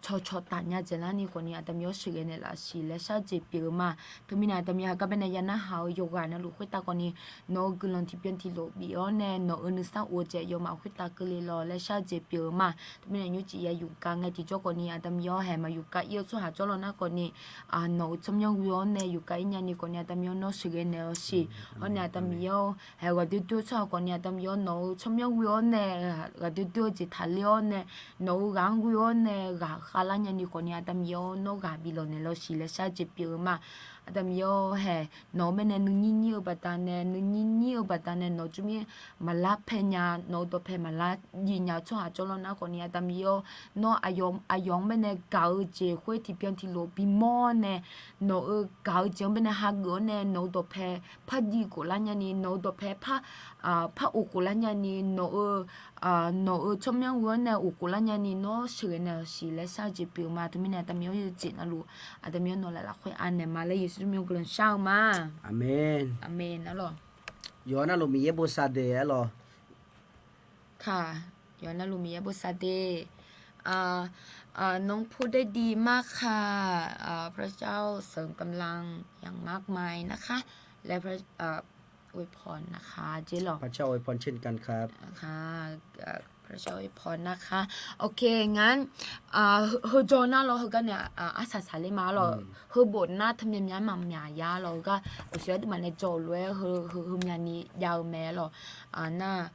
cawqcawq taf nya jeq larni khawfni, Aqda Miqyaer-awr, sheuqghae naeqlaf siq laer shar-eu jeq pyeuf-eu ma. Teumirnae Aqda Miqyaer, heugar baenae ya narhaq-eu yawqghaq navluf khoertav khawfni, nawq-euq guiqlanq tiqbyan tiqlof bif-awr nae nawq-euq nuisar of-eu jeq yawmaf khoertav keuvle lawq laer shar-eu jeq pyeuf-eu ma. Teumirnae nymrcif ya yuf kav ngae tiqjawr khawfni, Aqda Miqyaer-awr, haeq maqyuf kav ir-eu tsawrhaq jawrlawr nar khawfni, nawq-euq tsawrmyanr ghoe-awr nae yuf kav ir nyani khawfni, Aqda Miqyaer-awr, nawr sheuqghae naeq-awr siq. Hawr nae Aqda Miqyaer-awr, haeq ghaqdoer doer-eu tsawrhaq khawfni, Aqda Miqyaer-awr, nawq-euq tsawrmyanr ghoe-awr nae ghaqdoer doer-eu jeq taqler-awr nae, nawq-euq ghaq-anr ghoe-awr nae ghaq khavlar nyani khawfni, Aqda Miqyaer-awr, nawr ghaq bif lawq naeq lawq siq laer shar-eu jeq pyeuf-eu ma. Aqda Miqyaer-awr, haeq nawq-euq baenae nuinyir nyir-eu baqdanae, nuinyir nyir-eu baqdanae nawq-euq tsawrmyanr maqlar pae nya, nawq-euq dawqpae maqlar jiv nya-eu tsawrhaq jawrlawr nar khawfni, Aqda Miqyaer-awr, nawr aqyawf-anr baenae gaq-eu jeq khoer tiqbyan tiqlof bimawr-awr nae, nawq-euq gaq-eu jeq-anr baenae hageuf-awr nae nawq-euq dawqpae par jiv khof lar nyani, nawq-euq dawqpae par, par of khof lar nyani, nawq-euq nawq-euq tsawrmyanr ghoe-awr nae of khof lar nyani nawr sheuqghae naeq-awr siq laer shar-eu jeq pyeuf-eu ma. Teumirnae Aqda Miqyaer-awr, yawjeq navluf Aqda Miqyaer nawq laer lafkhoer anaeq ma laer Yeqsur tsawrmyanr guiqlanq shar-eu ma. Aqmeq. Aqmeq arlawq. Yawqha navluf Miqyaer bosav de arlawq. Kaq, yawqha navluf Miqyaer bosav de. น้องพูดได้ดีมากค่ะ พระเจ้าเสริมกำลังอย่างมากมายนะคะ และพระ อวยพรนะคะ เจ๊หรอ พระเจ้าอวยพรเช่นกันครับ ค่ะ พระเจ้าอวยพรนะคะ โอเค งั้น heujawr nar lawr heugar nae arsaq saqler ma lawr. Heubof nar teumya mya maqmyaq ya lawr heugar, aqsur aqduimaf nae jawr-eu lof-aer heumyani jav-eu mae lawr. Nar,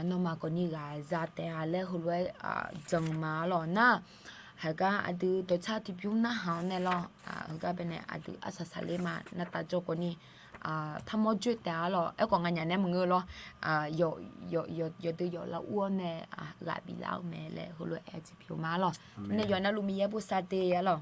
nawmaf khawfni ghaq za taef-a laer heulof-aer jan ma lawr nar. Heugar aqdui dawqtsar tiqbymr narhaq-awr nae lawr, heugar baenae aqdui arsaq saqler ma. Navtaf jawr khawfni, parmawr joer taef-a lawr. Aerkhawf nganyaf nae maqngeur lawr. Yawdui yawqlar ur-awr nae ghaq biflar-eu mae laer heulof-aer aer-eu jeq pyeuf ma lawr. Nae yawqha navluf Miqyaer bosav de-a lawr.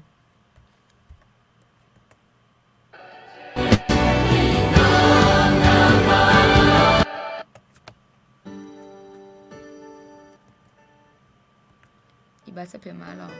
Iqbax sarpyeuf ma lawr.